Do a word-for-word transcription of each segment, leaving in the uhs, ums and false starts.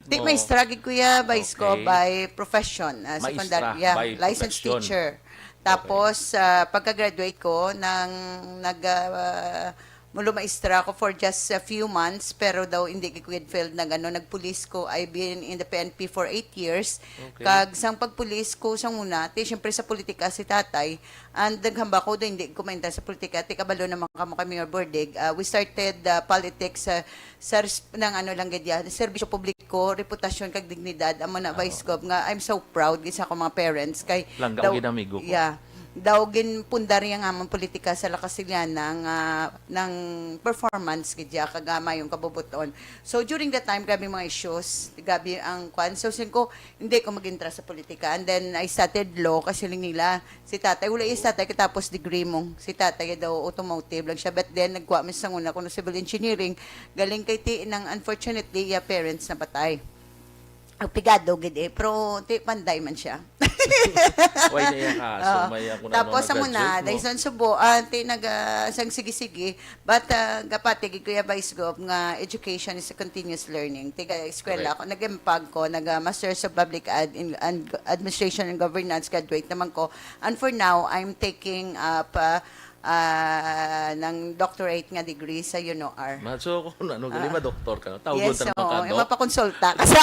Di, maestra gid, Kuya Vice ko, okay, by profession, ah, secondary, yeah, by licensed profession, teacher. Okay. Tapos, ah, pagka-graduate ko, nang nag, ah, mulo maestra ako for just a few months, pero daw hindi gid ko gid field nag, ano, nagpulis ko. I've been in the P N P for eight years. Okay. Kag sang pagpulis ko sa una, ti, syempre sa politika si tatay, and naghamba ko, "Daw hindi ko mainta sa politika." Ti, kabalo naman kamo kay Mayor Bordig. Ah, we started, ah, politics, ah, sa res-, nang ano lang gid yan, serbisyo publiko, reputasyon kag dignidad. Amo na, Vice Gov, nga I'm so proud gid sa akong mga parents kay Langga daw, gid amigo ko. Yeah. Daw ginpundar niya nga among politika sa La Castellana nga nang performance gid siya kag, ah, mayong kabubuton. So, during that time, grabe mga issues, grabe ang kwan. So, siling ko, hindi ko mag-entra sa politika. And then, I studied law kasi siling nila, si tatay, wala, si tatay katapos degree mo. Si tatay daw automotive lang siya. But then, nagkuha man sa una ko ng civil engineering. Galing kay ti, nang unfortunately, iya parents napatay. Ang pigado gid eh, pero ti, panday man siya. Why na iya kaso? Oo. May ako na, tapos, ano, amo na, nag-graduate mo, dahil sa Subo, ah, ti, nag, ah, sang sige-sige, but, ah, gapati gid, Kuya Vice Gov, nga education is a continuous learning. Tiga eskwela, correct, ako, nag-empag ko, nag, ah, Masters of Public Ad-, in, and Administration and Governance, graduate naman ko. And for now, I'm taking up, ah, ah, ng doctorate nga degree sa UNOR. Ma-, so, kung ano, gali, ah, ma-doctor ka, no? Tawgon, yes, ta naman oo, ka, Doc. Mapakonsulta ka sa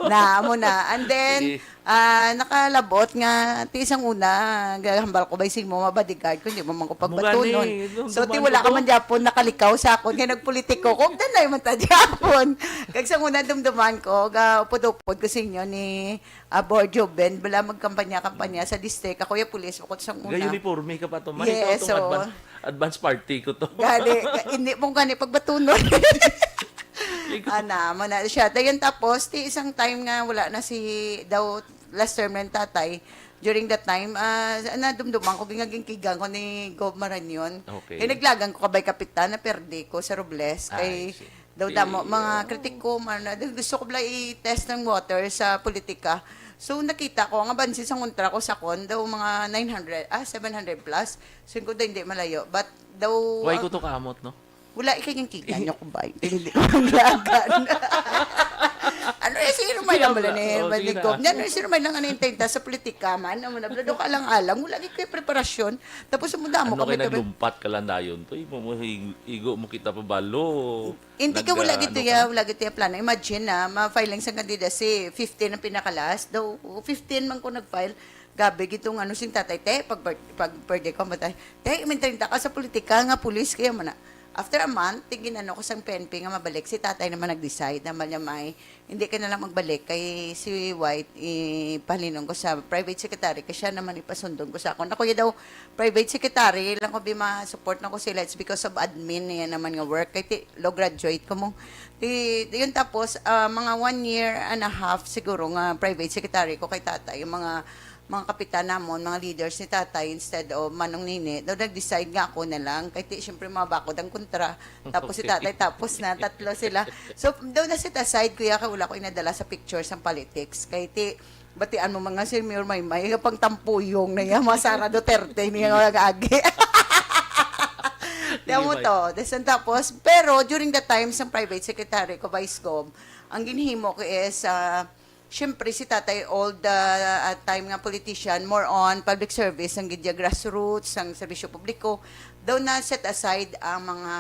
na, amo na. And then, sige, ah, nakalabot nga, ti, sang una, gahambal ko ba sing mo mabodyguard ko, hindi mo man ko pagbatungon. Mugani, dum-, so, ti, duman wala ko ka to man gyapon nakalikaw sa akon, kay nagpolitiko ko, danay man ta gyapon. Kag sang una, dumduman ko, ga-upod-upod ko sa inyo ni, ah, Bor Joven, bala magkampanya-kampanya sa district. Ako ya pulis, ako sang una. Ga-uniforme ka pa to, man. Yes, ikaw tong so, advance, advance party ko to. Gali, hindi mo gani pagbatungon. Ikaw. Ana, mo na siya. Dayon tapos, ti isang time nga wala na si, daw, last term ng tatay. During that time, ah, nadumduman ko, gingagingkigan ko ni Gov Marañon. Okay. Kay naglagan ko kabay kapitan, na perde ko sa Robles. Ah, kay I see. Daw damo, eh, mga, oh, kritiko man, na, gusto ko bala i-test ng water sa politika. So, nakita ko, ang abansi sa kontra ko sa kon, daw mga nine hundred, ah, seven hundred plus. So, ko daw hindi malayo. But daw, why ang ko to kaamot, no? Wala, ikay yung kigan niyo ko ba? Hindi ko maglagan. Ano eh, si Romay lang bala ni, oh, sige na. Ano eh, si Romay lang ano yung tenta sa politika man? Ano na, blado ka lang alang. Wala, di ko yung preparasyon. Tapos, ang damo, ano kami, kayo naglumpat ka lang dayon to? Imo mo hig-, igo mo kita pabalo. Hindi ka, wala gid to ya, wala gid to ya plano. Imagine na, ma-filing sang candidacy, fifteen ang pinaka-last. Daw, fifteen man ko nag-file. Gabi gid tong ano sing tatay, "Te, pag, pag birthday ko, matay. Te, may treinta ka sa politika nga pulis, kaya mo na." After a month, tingin ano ko sang P N P nga mabalik. Si tatay naman nag-decide, naman niya may Hindi ka na lang magbalik kay si White, ipahalinon ko sa private secretary kay siya naman ipasundon ko sa akon. Ako ya daw, private secretary lang ko bi ma-support na ko sila. It's because of admin niya naman nga work. Kay ti, law graduate ko mo. Ti, yun tapos, ah, mga one year and a half siguro nga private secretary ko kay tatay. Yung mga mga kapitan namon, mga leaders ni tatay, instead of Manong Nini, daw nag-decide nga ako na lang. Kay ti, syempre, mga bakod ang kontra. Tapos si tatay, tapos na, tatlo sila. So, daw na set aside, kuya, kay wala ko inadala sa picture sang politics. Kay ti, batian mo mga si Mayor Maymay, nga pang tampuyong na yan, mga Sara Duterte, niya nga nag-agi. Tiyan mo to. Tapos, pero during the time sang private secretary ko, Vice Gov, ang ginhimo ko is, ah, Siyempre, si tatay all the, ah, time nga politician, more on public service, ang gid ya grassroots, ang serbisyo publiko. Daw na set aside ang mga,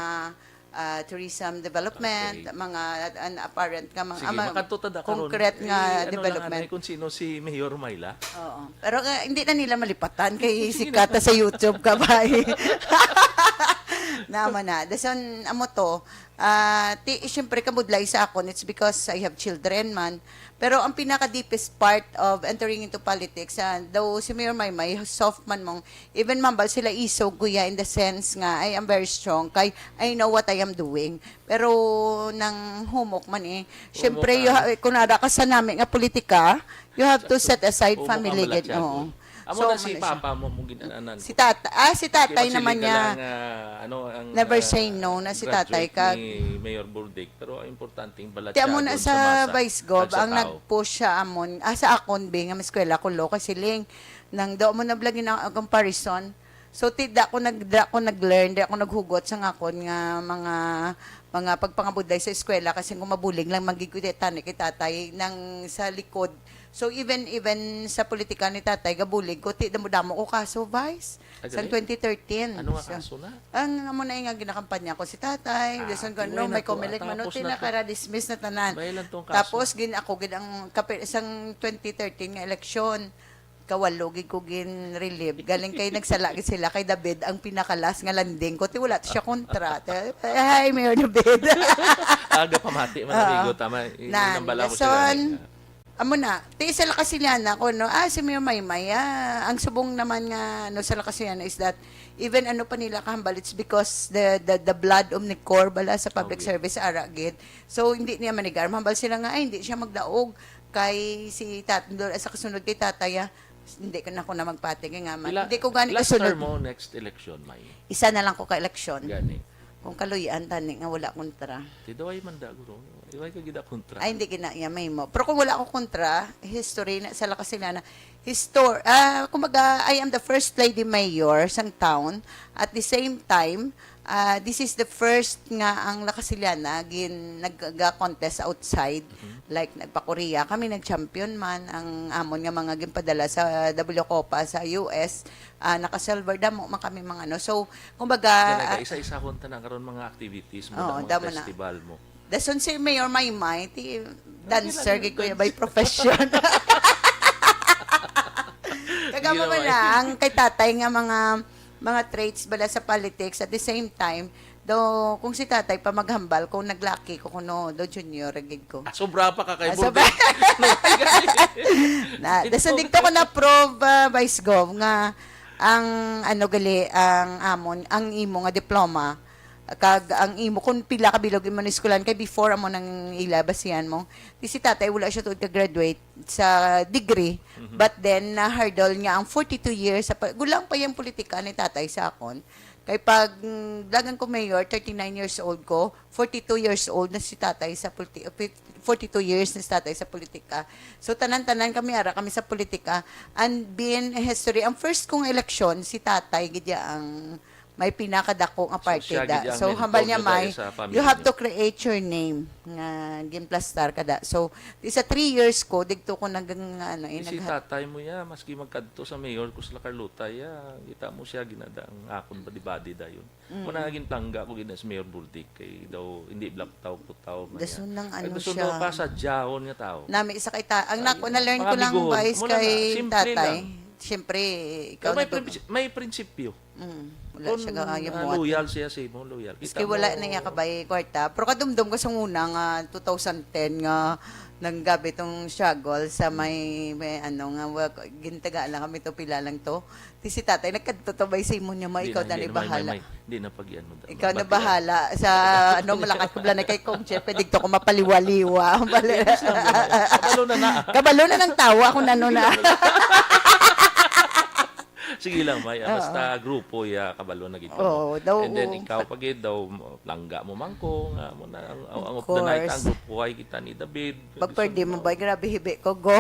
ah, tourism development, okay, mga, ah, an apparent nga mga, sige, ah, mga makadto ta da karon, concrete nga, eh, ano lang, development, anay, kung sino si Mayor Myla. Oo. Pero, ah, hindi na nila malipatan kay sikat na sa YouTube ka ba, eh. Naman na. Dason, amo to. Ah, ti, siyempre, kabudlay sa akon, it's because I have children man. Pero ang pinaka-deepest part of entering into politics, ah, daw si Mayor Maymay, soft man mong, even mambal sila isog, kuya, in the sense nga, I am very strong, kay I know what I am doing. Pero nang humok man eh, humok siyempre, you ha-, kung nada ka sa nami nga politika, you have to set aside family, gid, oo. Amo na si papa mo, mo gin-anan. Si tata-, ah, si tatay naman niya. Never say no na si tatay kag ni Mayor Burdick, pero ang importante, balatya. Ti amo na sa Vice Gov, ang nag-push siya amon, ah, sa akon, bi, nga maskwela ko, lo, kasi ling, nang do mo na vlog na ang comparison. So, ti, da ko nag-, da ko nag-learn, da ko naghugot sa ngakon nga mga mga pagpangabudlay sa eskwela, kasi kung mabulig lang man gid ko, tani kay tatay nang sa likod. So, even, even sa politika ni tatay, gabulig ko, ti damo-damo ko kaso, Vice. Sang twenty thirteen. Ano nga So, kaso na? Ang amo na nga ginakampanya ko si tatay, Ah, dason ko, di no, may may nagtuo. Comelec, Tapos mano, na to. Tinakara, dismiss na tanan. May lang tong kaso. Tapos, gin-, ako, gid ang kape-, sang twenty thirteen nga eleksyon, kawalo gid ko gin-relieve. Galing kay nagsala gid sila kay David ang pinakalas nga landing ko. Ti wala siya kontra. Ti, "Hi, Mayor David." Aga pamati, man, Oo. Amigo, tama. I-, Na, inambala ko sila, dason, eh. Amo na, ti sa La Castellana ko, no? Ah, si Mayor Maymay, ah, ang subong naman nga, no, sa La Castellana is that even ano pa nila kahambal, it's because the, the, the blood of Nicor bala sa public Okay. service, ara gid. So, hindi niya manigar. Mahambal sila nga, ay, hindi siya magdaog kay si tat-, do-, sa kasunod kay tatay, ah, hindi ko na, ako na magpati kay nga man. Ila-, Hindi ko gani last kasunod. Term mo, next election, May? Isa na lang ko ka eleksyon. Gani. Kung kaluy-an, tani nga wala kontra. Ti daw ay manda, guro. Iway ka gida kontra. Ay, hindi gina iya mahimo. Pero kung wala ko kontra, history na sa La Castellana. Histor-, ah, kumbaga, I am the first lady mayor sang town. At the same time, ah, this is the first nga ang La Castellana gin-, nag-, nag-contest outside. Mhm. Like, nagpa-Korea kami, nag-champion man ang amon nga mga ginpadala sa W Copa sa U S. Ah, naka-silver, damo man kami mga ano. So, kumbaga, Talaga, ah, isa-isa ko ang tanan karon mga activities mo, Oo, damo damo na. Festival mo. Dason si Mayor Maymay, ti dancer Lagi gid lang kuya yun. By profession. Kagamo Ginawa man yun. Na, ang kay tatay nga mga, mga traits bala sa politics, at the same time, do, kung si tatay pa maghambal, kung naglaki ko, kuno, do junior, gid ko. Ah, sobra pa ka kay Ah, sobra. Burdick. Na, Ito dason dito ko ka. Na-prove, ah, Vice Gov, nga ang, ano, gali, ang amon, ang imo nga diploma, kag ang imo, kung pila ka bilog imo na eskwelahan, kay before amo nang ila basihan mo, di si tatay, wala siya tuod ka-graduate sa degree, Mhm. but then, na-hurdle niya ang forty-two years sa pa-, gulang pa yung politika ni tatay sa akon. Kay pag, mm, dagan ko mayor, thirty-nine years old ko, forty-two years old na si tatay sa politi-, fif-, forty-two years na si tatay sa politika. So, tanan-tanan kami, ara kami sa politika. And being a history, ang first kong eleksyon, si tatay, gid ya ang may pinakadako nga So, siya partida. Gid ang So, mentor hambal niya, mo dahil may, sa pamilya you have niyo. To create your name nga gimplastar ka da. So, di sa three years ko, digto ko nag-, nga, ano, eh, Di si nagha- tatay mo ya, maski magkadto sa mayor ko sa La Carlota ya, kita mo siya, ginada ang akon badi-badi dayon. Mm. Muna naging plangga ko gid na si Mayor Burdick kay daw hindi black tao, putaw man Dason niya. Nang Ay, ano gusto siya. Daw pasadyahon nga tao. Nami isa kay ta-, ang Ay, nako, na-learn ko lang, pangabiguhon. Vice, Muna kay na, simple tatay. Lang. Siyempre, ikaw Pero may na to. Prinsi-, may prinsipyo. Mm, wala Kung, siya ga-, ah, yung muwat. Loyal siya sa imo, loyal. Maski Kita wala mo, na niya kabay kwarta, pero kadumdum ko sa una nga two thousand ten nga nanggabi tong struggle sa may, may ano nga, wa-, gintaga lang kami to, pila lang to. Di si tatay, nagkadto to ba sa imo niya, ma, Di ikaw na, na di ni na, may, may, bahala. May. Di na pag-iyan mo. Ikaw na Mabati. Bahala sa, ano, malakat ko bala na kay Kong Jeff, pwede to ko mapaliwa-liwa. Yes, lang, kabalo na na. Kabalo na ng tawa kung ano na. Sige lang, May. Ah, Oo. Basta grupo, ya, kabalo na gid kamo. Oo, daw, And then, oo. Ikaw pa gid, daw, langga mo man ko, nga mo na, ang, ang, ang Of of the night, course. Ang grupo ay kita ni David. Pag Gusto pwede mo mo ba, grabe hibi ko, go.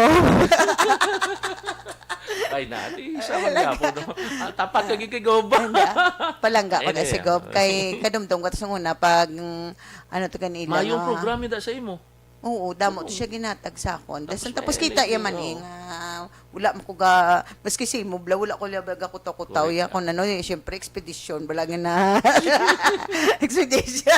Ay, na, di, isa man Langga. Nga po, no? Ah, tapat ka gid kay Gob. Hindi, ah. Palangga ko na Hindi, si ah. Gob. Kay kadumdum ko, tas una, pag, mm, ano to kanila, Mayong nga programa da sa imo. Oo, damo to Oo. Siya ginatag sa akon. Tapos Dason, may tapos kita L A P, iya man, oo. Eh, nga, wala mo ko ga, maski si imo, bla, wala ko liya baga kutaw-kutaw, Correct, ya, ah. Kung ano, eh, siyempre, expedition, wala nga na. Expedition.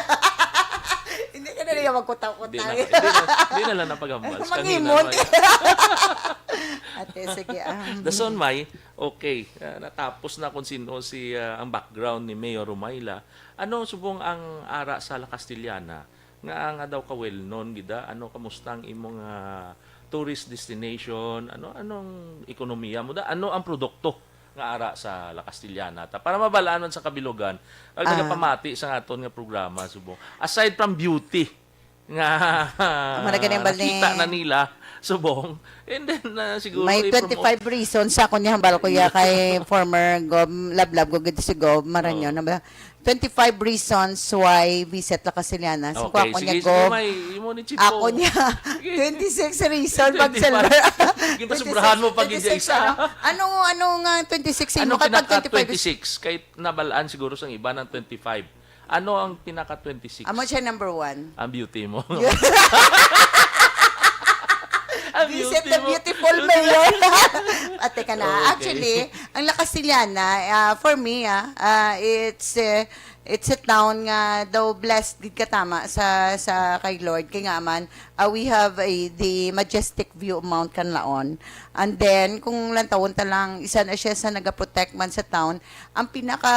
Hindi ka na niya magkutaw-kutaw. Hindi na, hindi na, hindi na lang napagambal. Mangimot. Kanina, May. Ate, sige, ah. Dason, May, okay, ah, natapos na kung sino si, ah, ang background ni Mayor Rumayla. Ano subong ang ara sa La Castellana? Nga, nga daw ka well known gid, ah. Ano, kamusta ang imong, ah, tourist destination? Ano, anong ekonomiya mo da? Ano ang produkto nga ara sa La Castellana? Ta, para mabalaan man sa kabilugan, ang Ah. Nagapamati sa aton nga programa, subong. Aside from beauty, nga Ang mga ganyan bal ni kita na nila, subong. And then, ah, siguro May i-promote. Twenty-five reasons sa akon ni hambal ko ya kay former Gov, lablab ko gid si Gov Marañon, Oo. Na ba? Twenty-five reasons why visit La Castellana. So, Okay, ako sige, niya, sige, Gov. May, imo ni Chipo. Ako niya, Sige. Twenty-six reason pag Twenty-five. Silver. Sige, pasubrahan mo pag Twenty-six, isa. Ano, ano, ano nga twenty-six? Ano Imo ka pag pinaka twenty-five? Twenty-six? Kay nabalaan siguro sang iba ng twenty-five. Ano ang pinaka twenty-six? Amo siya number one. Ang beauty mo. Ang Visit beauty the mo. Beautiful mayor. Ate ka na. Okay. Actually, ang La Castellana, ah, for me, ah, ah, it's, eh, it's a town nga daw blessed gid katama sa, sa kay Lord. Kay nga man, ah, we have a, the majestic view of Mount Canlaon. And then, kung lantawon ta lang, isa na siya sa nagaprotect man sa town. Ang pinaka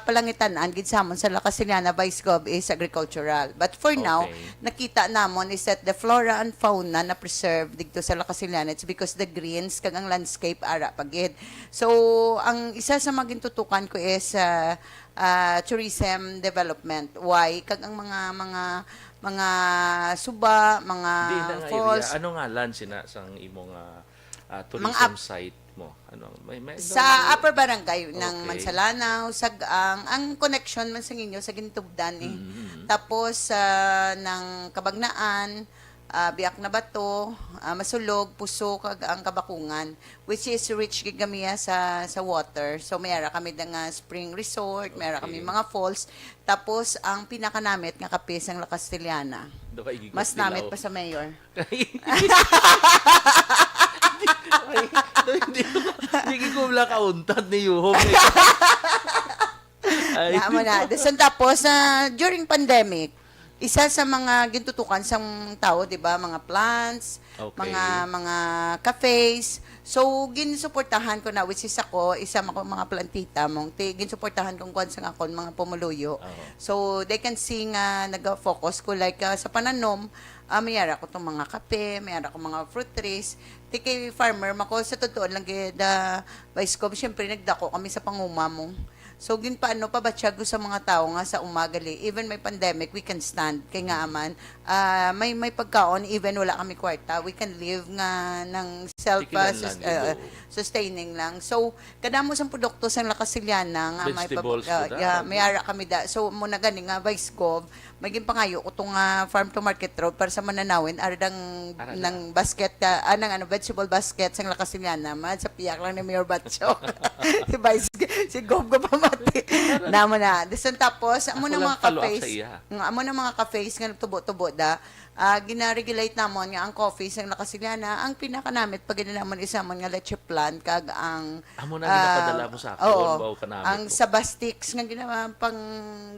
palangitan-an gid sa amon sa La Castellana, Vice Gov, is agricultural. But for now, okay, nakita namon is that the flora and fauna na preserved dito sa La Castellana, it's because the greens kag ang landscape ara pa gid. So, ang isa sa mga gintutukan ko is, ah, ah, tourism development. Why? Kag ang mga, mga, mga suba, mga falls. Di na nga area. Ano ngalan sina sang imong, ah, ah, mga tourism ap- site mo? Ano, may, may, sa may Upper Barangay ng, okay, Mansalanaw, Sag-ang, ang connection man sa inyo sa Gintubdan, eh. Mm, mm, mm. Tapos, ah, ng Kabagnaan, ah, Biak na Bato, ah, Masulog, Puso, kag ang Kabakungan, which is rich gid kami, ah, sa, sa water. So, may ara kami da nga spring resort, may ara kami, okay, mga falls. Tapos, ang pinakanamit nga kape sang La Castellana. Do ka igigop. Mas namit dilaw pa sa mayor. Ay, hindi, hindi ko, hindi ko wala kauntad ni Yuhong. Ay. Naa mo na. Dason tapos, ah, during pandemic, isa sa mga gintutukan sang tao, di ba, mga plants, okay, mga, mga cafes. So, ginsuportahan ko na, which is ako, isa man ko mga plantita mong ti, ginsuportahan kong kwan sa akon mga pumuluyo. Oo. So, they can see nga nag-focus ko, like, ah, sa pananom, ah, may ara ko tong mga kape, may ara ko mga fruit trees. Ti kay farmer man ko, sa totoo lang gid, ah, Vice Gov, syempre, nagdako kami sa panguma mo. So, ginpaano, pabatyag ko sa mga tawo nga sa umaga li, even may pandemic, we can stand. Kay nga man, ah, may, may pagkaon, even wala kami kwarta, we can live nga ng self, ah, Tikilan sus-, lang, ah, gid, oo, sustaining lang. So, kadamo sang produkto sang La Castellana nga may pag-, vegetables, ah, yeah, may ara kami da. So, mo na gani nga, Vice Gov, may ginpangayo ko tong, ah, farm to market road para sa mananawin, ara dang, ara na, nang basket ka, ah, nang ano, vegetable basket sang La Castellana, man, sa piyak lang ni Mayor Batchok. Si Vice, si Gov ko pamati. Namo na. Dason tapos, amo na lang mga follow up cafes. Sa iya. Nga, amo na mga cafes nga nagtubo-tubo da. Ah, gina-regulate namon nga ang coffee sang La Castellana, ang pinakanamit pa gid namon isa man nga leche plan kag ang, amo na, ah, ginapadala mo sa akon, oo, ba, o kanami ang ko. Sabastix nga gina-, pang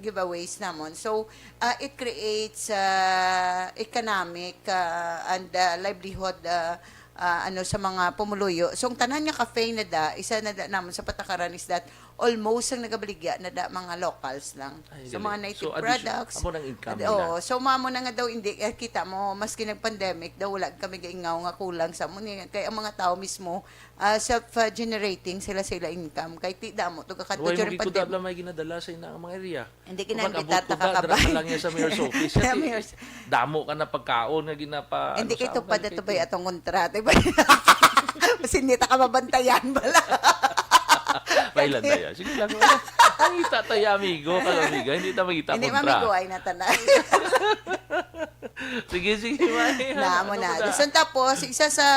giveaways namon. So, ah, it creates, ah, economic, ah, and, ah, livelihood, ah, ah, ano, sa mga pumuluyo. So, ang tanan nga cafe na da, isa na da namon sa patakaran is that almost ang nagabaligya na da mga locals lang. Ay, so, mga galing. Native products. So, addition, amo nang income nila. Oo. So, mamo na nga daw, hindi, eh, kita mo, maski nag-pandemic daw, wala kami gaingaw nga kulang sa amo ni, kay ang mga tao mismo, ah, self-generating sila, sila income. Kay ti, damo to kakadto during pandemic. Why mo gikudab lang may ginadala sa ina ang mga area? Hindi. Kung kinahanglan mag-abot kita ko ka, dra ka kabay. Lang yan sa mayor's office. Sa yan, eh, mayor's. Damo ka na pagkaon nga ginapa-, hindi ano, kay sa tupad na tubay atong kontrata. Mas hindi ta ka mabantayan, bala. Pailan tayo? Sige lang. Ang kita tayo, amigo, kag amiga. Hindi ta magita kontra. Hindi, mamigo, ay natanan. Sige, sige, Maya. Namo na. Ano na? Dason tapos, isa sa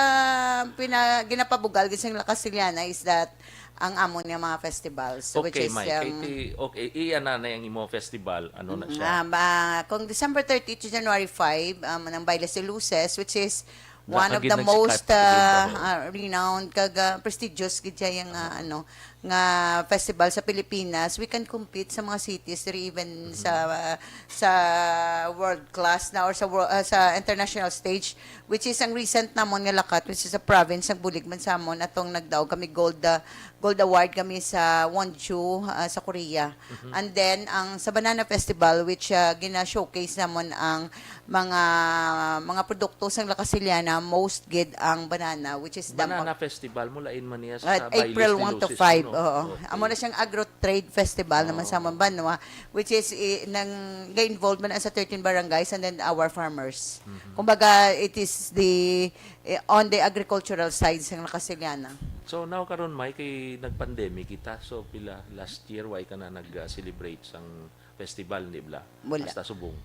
pina-, ginapabugal gid sang La Castellana is that ang amon nga mga festivals, which is, okay, Mike, um, kay ti-, okay, iya na na ang imo festival, ano na siya? Mm, ah, ba, kung December thirty to January five, um, ang Bailes de Luces, which is one of the most, ah, ah, renowned kag, ah, prestigious gid siya yung, ah, ano, nga festival sa Pilipinas. We can compete sa mga cities, diri even sa, ah, sa world class na or sa wor-, ah, sa international stage. Which is ang recent namon nga lakat, which is sa province ng Bulig man sa amon, atong nagdaog kami gold, ah, gold award kami sa Wonju, ah, sa Korea. Mhm. And then, ang sa Banana Festival, which, ah, gina-showcase namon ang mga, mga produkto sang La Castellana, most gid ang banana, which is Banana Festival, mulain man niya sa Bailes de Luces, no? April one to five, oo. Okay. Amo na siyang agro-trade festival naman sa amon banwa, which is, eh, nang, ga-involve man sa thirteen barangays and then our farmers. Mhm. Kumbaga, it is the, eh, on the agricultural side sang La Castellana. So, now karon, May, kay nag-pandemic kita. So, pila last year, why ka na nag-celebrate sang festival, di ba? Wala. Hasta subong.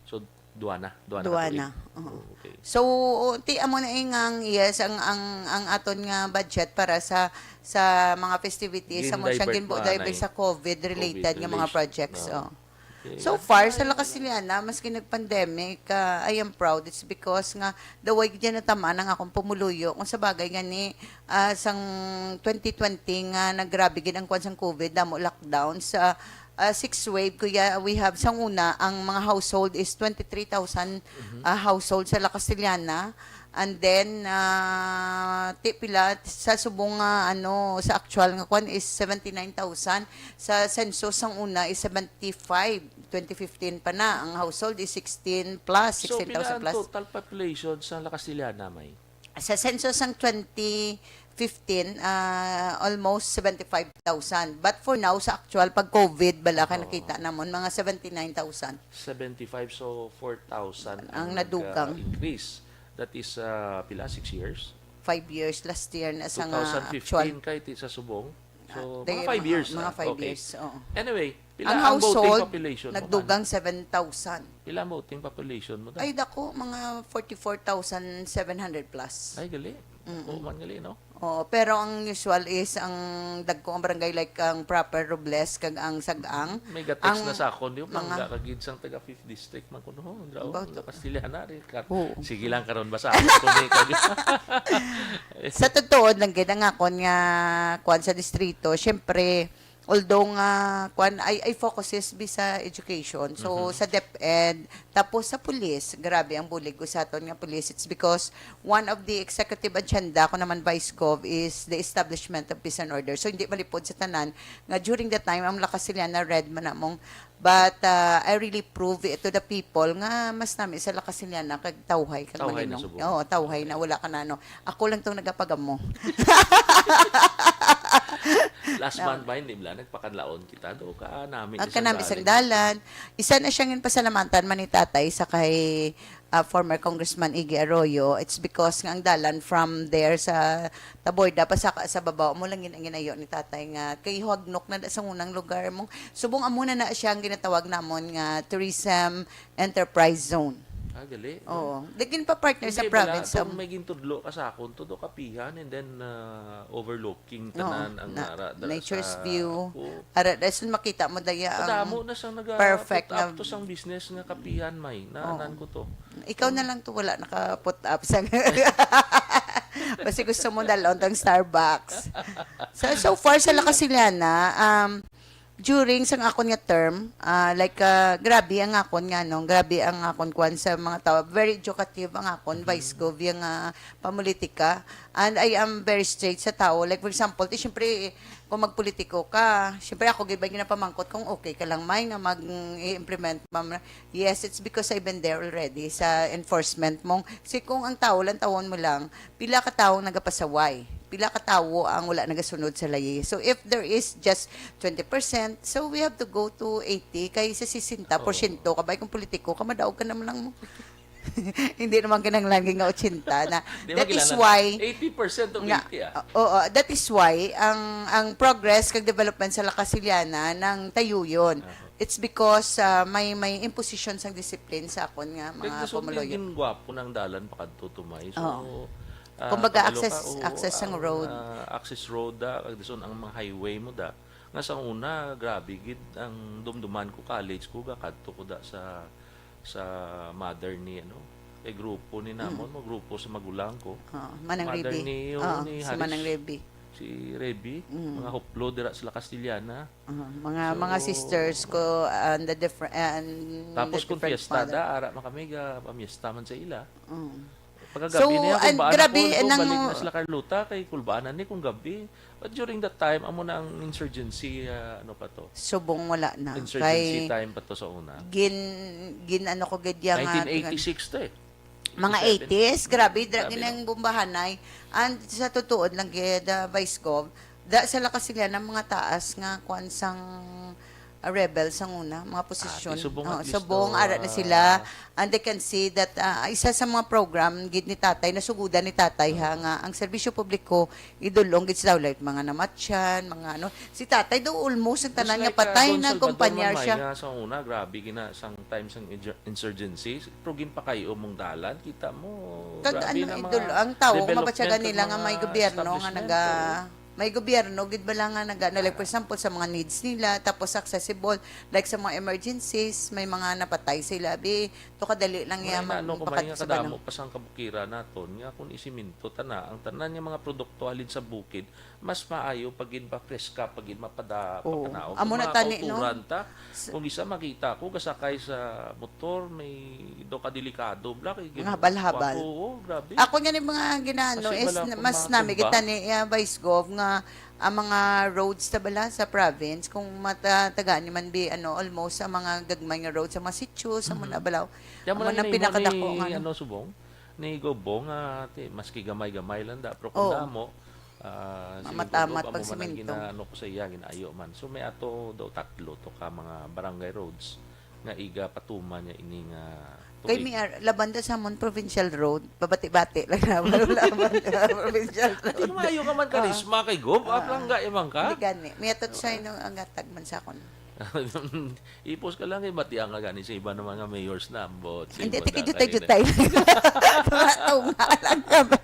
So, duwa na, duwa na ka tuig. Duwa na, oo. Oh, okay. So, ti amo na ing ang, yes, ang, ang, ang aton nga budget para sa, sa mga festivities, amo siyang ginbo-, divert sa COVID related nga mga projects, oh. So far, sa La Castellana, maski nag-pandemic, ah, I am proud. It's because nga, the way dyan natamaan ang akong pumuluyo. Kung sa bagay gani, ah, sang twenty twenty nga nagrabe gid ang kwan sang COVID, damo lockdown. Sa, ah, sixth wave, kuya, we have, sang una, ang mga household is twenty-three thousand, ah, household sa La Castellana. And then, ah, ti pila sa subong nga, ano, sa actual nga kwan is seventy-nine thousand. Sa census sang una is seventy-five, twenty fifteen pa na. Ang household is sixteen plus, So, pila sixteen thousand ang plus. total population sa La Castellana, May? Sa census sang twenty fifteen, ah, almost seventy-five thousand. But for now, sa actual, pag COVID, bala ka Oo. nakita namon, mga seventy-nine thousand. Seventy-five, so four thousand Ang ang nadugang. nag-increase. That is, ah, pila? Six years? Five years, last year na sa nga actual. Two thousand fifteen kay ti sa subong. So, Ah, mga di, five mga, years, mga ah, five okay. years, oo. Anyway, pila Ang ang voting household, population mo, nagdugang man? seven thousand. Pila ang voting population mo, ta? Ay, dako, mga forty-four thousand seven hundred plus. Ay, gali. Mm-mm. Oo, man gali, no? Oo, pero ang usual is ang dagko ang barangay, like ang proper Robles kag ang Sag-ang. May ga-text Ang na sa akon, di ba? mga Mangga ka gid sang taga fifth District man kuno, Andra, oh, About Mga Kastiliana, rin ka. Oo. Sige lang karon, basa ko ni kag Sa totoo lang gid ang akon nga kuan sa distrito, syempre, although nga kuan, I, I focuses bi sa education. So, Mhm. sa DepEd, tapos sa police, grabe ang bulig ko sa aton nga police. It's because one of the executive agenda ko naman, Vice Gov, is the establishment of peace and order. So, hindi malipod sa tanan nga during that time, ang La Castellana red man namong But, ah, I really prove it to the people nga mas nami sa La Castellana kag tawhay kag Tawhay na malinong. subong. Oo, tawhay na, wala ka na, ano. Ako lang tong nagapagamo. Last Now, month ba, hindi bala, nagpakanlaon kita, do ka nami Ang isang kanami isang dalan. dalan. Isa na siyang pasalamatan man ni tatay sa kay, ah, former Congressman Iggy Arroyo. It's because nga ang dalan from there sa Taboyda, pasaka sa babaw, mo lang gin-, ang ginayo ni tatay nga kay huwagnok na da sa unang lugar mong subong amo na na siya ang ginatawag namon nga tourism enterprise zone. Ah, gali, no? Oo. Di gin-pa-partner sa Hindi, bala, province, itong um, may gintudlo ka sa akon, todo kapihan, and then, ah, overlooking Oo, tanan ang na, ara, dara nature's sa, view. Oo. Ara, dason makita mo daya ang Kadamo na siyang naga-, perfect put up na to sang business nga kapihan, may. Oo. Naanan ko to. Ikaw na lang to, wala naka-put up sa Basi gusto mo dalon tang Starbucks. So, so far sa La Castellana, um, during sang akon nga term, ah, like, ah, grabe ang akon nga, no, grabe ang akon kwan sa mga tao. Very educative ang akon, Mhm. Vice Gov, yung, ah, pamulitika. And I am very straight sa tao. Like, for example, ti, syempre, kung magpolitiko ka, syempre, ako gid ba ginapamangkot kung okay ka lang, may, nga mag-i-implement, ma'am. Yes, it's because I've been there already sa enforcement mong, si kung ang tao lang, tawon mo lang, pila ka tawo ang nagapasaway? Pila ka tawo ang wala nagasunod sa layi? So, if there is just twenty percent, so we have to go to eighty, kay sa sesenta porsyento Oo. ka ba, kung politiko ka, madaog ka naman lang mo. Hindi naman kinahanglan nga ochenta na. Di ba That is kinahanglan? why Eighty percent of nga, eighty, ah. Oo, that is why ang, ang progress kag development sa La Castellana nang tayo yun. Aha. It's because, ah, may, may imposition sang discipline sa akon nga Kag mga gusto ko pumuluyo. Yung gwapo ng dalan pakadto to, May. So, Oo. ah, Kumbaga, kabalo ka, access, oo, access sang ang, road. ah, access road, ah, kag dison ang mga highway mo da. Nga sa una, grabe gid ang dumduman ko, college ko, gakadto ko da sa, sa mother ni, ano, kay grupo ni namon, Mm. mo grupo sa magulang ko. Oo, Manang Mother Reby. ni, Oo, ni si Haris. Manang Reby. Si Reby, Mm. mga huplo dira sila Castellana. Uh, mga, So, mga sisters ko, uh, and the different, and the Tapos kung different fiesta mother. da, ara man kami, ga, pamiesta man sa ila. Mm. Pagkagabi So, niya, kung and baan grabe, ako, nang balik na sila Carlota, kay kulbaanan ni kung gabi. But during that time, amo na ang insurgency, ah, ano pa to? Subong wala na. Insurgency Kay time pa to sa una. gin-, gin-, ano ko gid yang, ah, Nineteen eighty-six to eh. Mga eighty-seven. eighties, grabe, dra-, Grabe, ginang no? bombahanay. And sa tutuod lang gid, ah, Vice Gov, da sila kasi nga ng mga taas nga kwan sang, ah, rebel sang una, mga posisyon. Ah, ti subong Oh, at least subong, to, ara na ah, sila. And they can see that, ah, isa sa mga program gid ni Tatay, nasugudan ni Tatay, ha, Oo. nga ang serbisyo publiko, idulong gid sa tao, like, mga namatyan, mga ano. Si Tatay daw almost ang Just tanan nga like, ah, patay Don na Salvador kumpanya man, siya. May, nga sa una, grabe gina, sang time sang injur-, insurgency, pero ginpakayo mong dalan, kita mo, Kag grabe ano, na mga idol, ang tao, development mabatyagan kag nila nga mga may gobyerno nga establishment, naga-, oo. May gobyerno gid bala nga nag-ano, like, for example, sa mga needs nila, tapos accessible, like, sa mga emergencies, may mga napatay sila, abi, to kadali lang. Wala, ya, ma-, inaano ko, may nga makapagsiba kadamo ng pa sang kabukiran naton nga kung isiminto tana, ang tanan nga mga produkto halin sa bukid, mas maayo pag gid mapreska, pag gid mapada-, Oo. Papanaog. Amo na tani, no? Kauturan ta, S- kung isa makita ko, gasakay sa motor, may do ka delikado, bla, kay gin-, Mga habal-habal. Oo, grabe. Ako nga ni mga ginaano Kasi is wala na-, pang mas mga nami tumba. Kita ni, ah, Vice Gov nga ang mga roads ta bala sa province, kung matatagaan ni man bi, ano, almost ang mga gagmay nga roads sa mga sitio, sa Mhm. mga balaw. Yan mo Amo lang nang ginaibo pinakadako ni, nga, ano. Ano, Subong? Ni Gov Bong, ah, ti-, maski gamay-gamay lang da, pero kung Oo. Damo, ah, sige, Matamat Gov, amo pag man ang siminto. Gina-, ano ko sa iya, ginaayo man. So, may ato daw tatlo to ka mga barangay roads nga iga patuman niya ini nga Kay tubig. May ar-, labanda sa amon provincial road, pabati-bati lang na, wala man, provincial road. Ati, maayo ka man, Ah. Karisma kay Gov, Ah. Plangga, imang ka? Hindi gani. May atot siya inong ang gatag man sa akon. Ipos ka lang, eh, bati ang ka gani sa iba ng mga mayors na ambot. Sa Hindi, iba ati, na kay jutay-jutay. Tunga-tunga lang kami.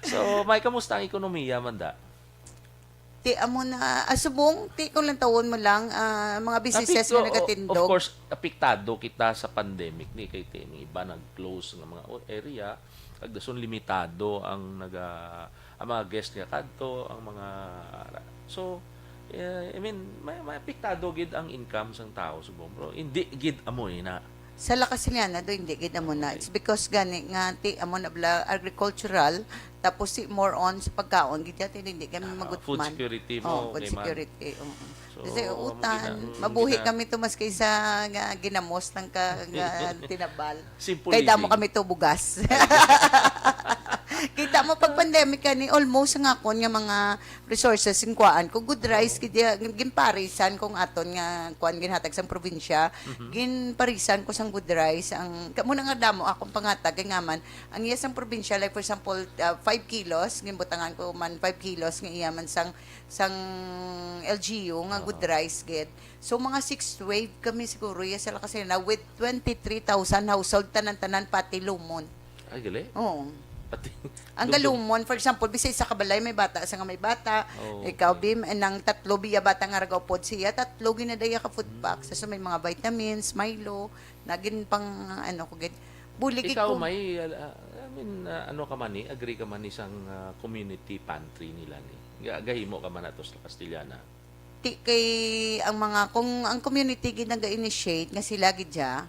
So, may kamusta ang ekonomiya, man da? Ti, amo na, ah, subong, ti, kung lantawon mo lang, ah, mga businesses Apekto, nga o-, nagatindog. Of course, apektado kita sa pandemic ni kay ti, may iba nag-close nga mga o-, area, kag dason limitado ang naga-, ang mga guest nga kadto, ang mga, so, eh, I mean, may, may apektado gid ang income sang tao subong, pero hindi gid amo ina. Sa La Castellana do, hindi gid amo na. Okay. It's because gani nga ti amo na bala agricultural, tapos si more on sa pagkaon gid yata, hindi kami Ah, magutman. Food security mo, Oh, food okay, ma'am. Security, oo. So, Kasi amo utan, gina-, mm, mabuhi gina- kami to maski sa nga ginamos ng ka-, nga tinabal. Simple Kay damo living. Kami to bugas. Kita mo pag pandemic ka ni almost nga akon nga mga resources, ang kuan ko, good rice, Oo. Gid ya, gin-, ginparisan kong aton nga kuan ginhatag sang probinsya, Mhm. Ginparisan ko sang good rice, ang, kamo na nga damo akong pangatag, kay nga man, ang iya sang probinsya, like, for example, uh, five kilos, ginbutangan ko man five kilos nga iya man sang, sang L G U nga good Oo. Rice, gid. So, mga six wave kami siguro, iya sila kasi na with twenty-three thousand household, tanan-tanan, pati Lumon. Ay, gali? Oo. Pati Ang dugdug. Galumon, for example, bisag isa ka balay, may bata, sa nga may bata, Oo, ikaw, okay. Bim, eh, nang tatlo, biya bata nga ragaupod siya, tatlo ginadaya ka food pack. Mm. Sa, so, may mga vitamins, Milo, nagin pang, ano, ko gid. Bulig Ikaw, ko. May, uh, uh, I mean, uh, ano ka man ni, agree ka man ni sang, uh, community pantry nila ni. Ga-, gahimo ka man ato sa Castellana. Ti kay ang mga, kung ang community gid naga-initiate nga sila gid siya,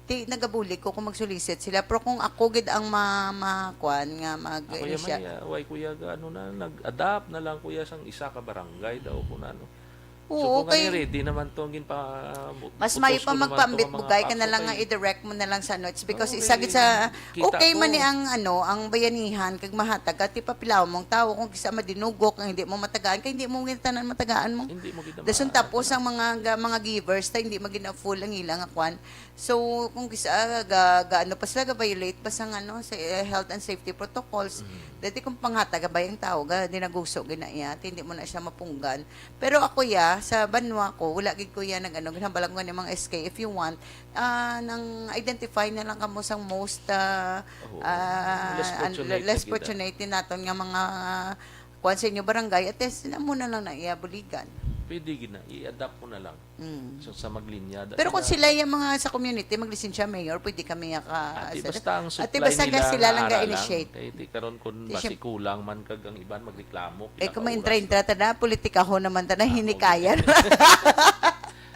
ti nagabulig ko kung mag-solicit sila. Pero kung ako gid ang ma-, ma-, kuan nga Ako ya mag-inisya- may, ah, way kuya ga, ano na, nag-adapt na lang kuya sang isa ka barangay daw kung ano. Oo, So, kung kay ano, ready naman to, ang ginpa-, mas butos mayo pa ko naman to, magpaambit mga bugay ka na lang nga kapso kay i-direct mo na lang sa ano. It's because Oo, isa gid kay sa, kita okay man ko. Ni ang ano, ang bayanihan, kag mahatag ka, ti papilaw mong tao, kung kisa madinugok, ang hindi mo matagaan, kay hindi mo gid tanan matagaan mo. Hindi mo gid Dason ma-, tapos ang mga ga-, mga givers, ta hindi magin full ang ilang nga kwan. So, kung kisa, ga, ga, ano pa sila, ga-violate pa sa, ano, sa, eh, health and safety protocols, Mhm. dati kung panghatag, abay ang tao, ga, dinaguso, ginaiya, ti hindi mo na siya mapunggan. Pero ako, ya, sa banwa ko, wala gid ko, ya, nag-ano, ginhambalan ko ni mga S K, if you want, ah, nang identify na lang kamo sang most, ah, Oo. Ah, Less an-, fortunate less na gid, ah. Fortunate naton nga mga kuwan sa inyo barangay, at least, na mo na lang na iya buligan. Pwede gid na, i-adapt mo na lang. Mm. So, sa maglinya, da-, Pero kung da- sila yung mga sa community, maglisensya mayor, pwede kami ka-, Ati, sa-, basta ang ati, supply basta nila sila nga lang ara lang. Ga-initiate. Kay di karon kung Di basi siya kulang man kag ang iban magreklamo, Eh, kung may pinakaoras intra-intra, na. Ta na, politika ho naman, ta na, Ah, hinikayan. Okay.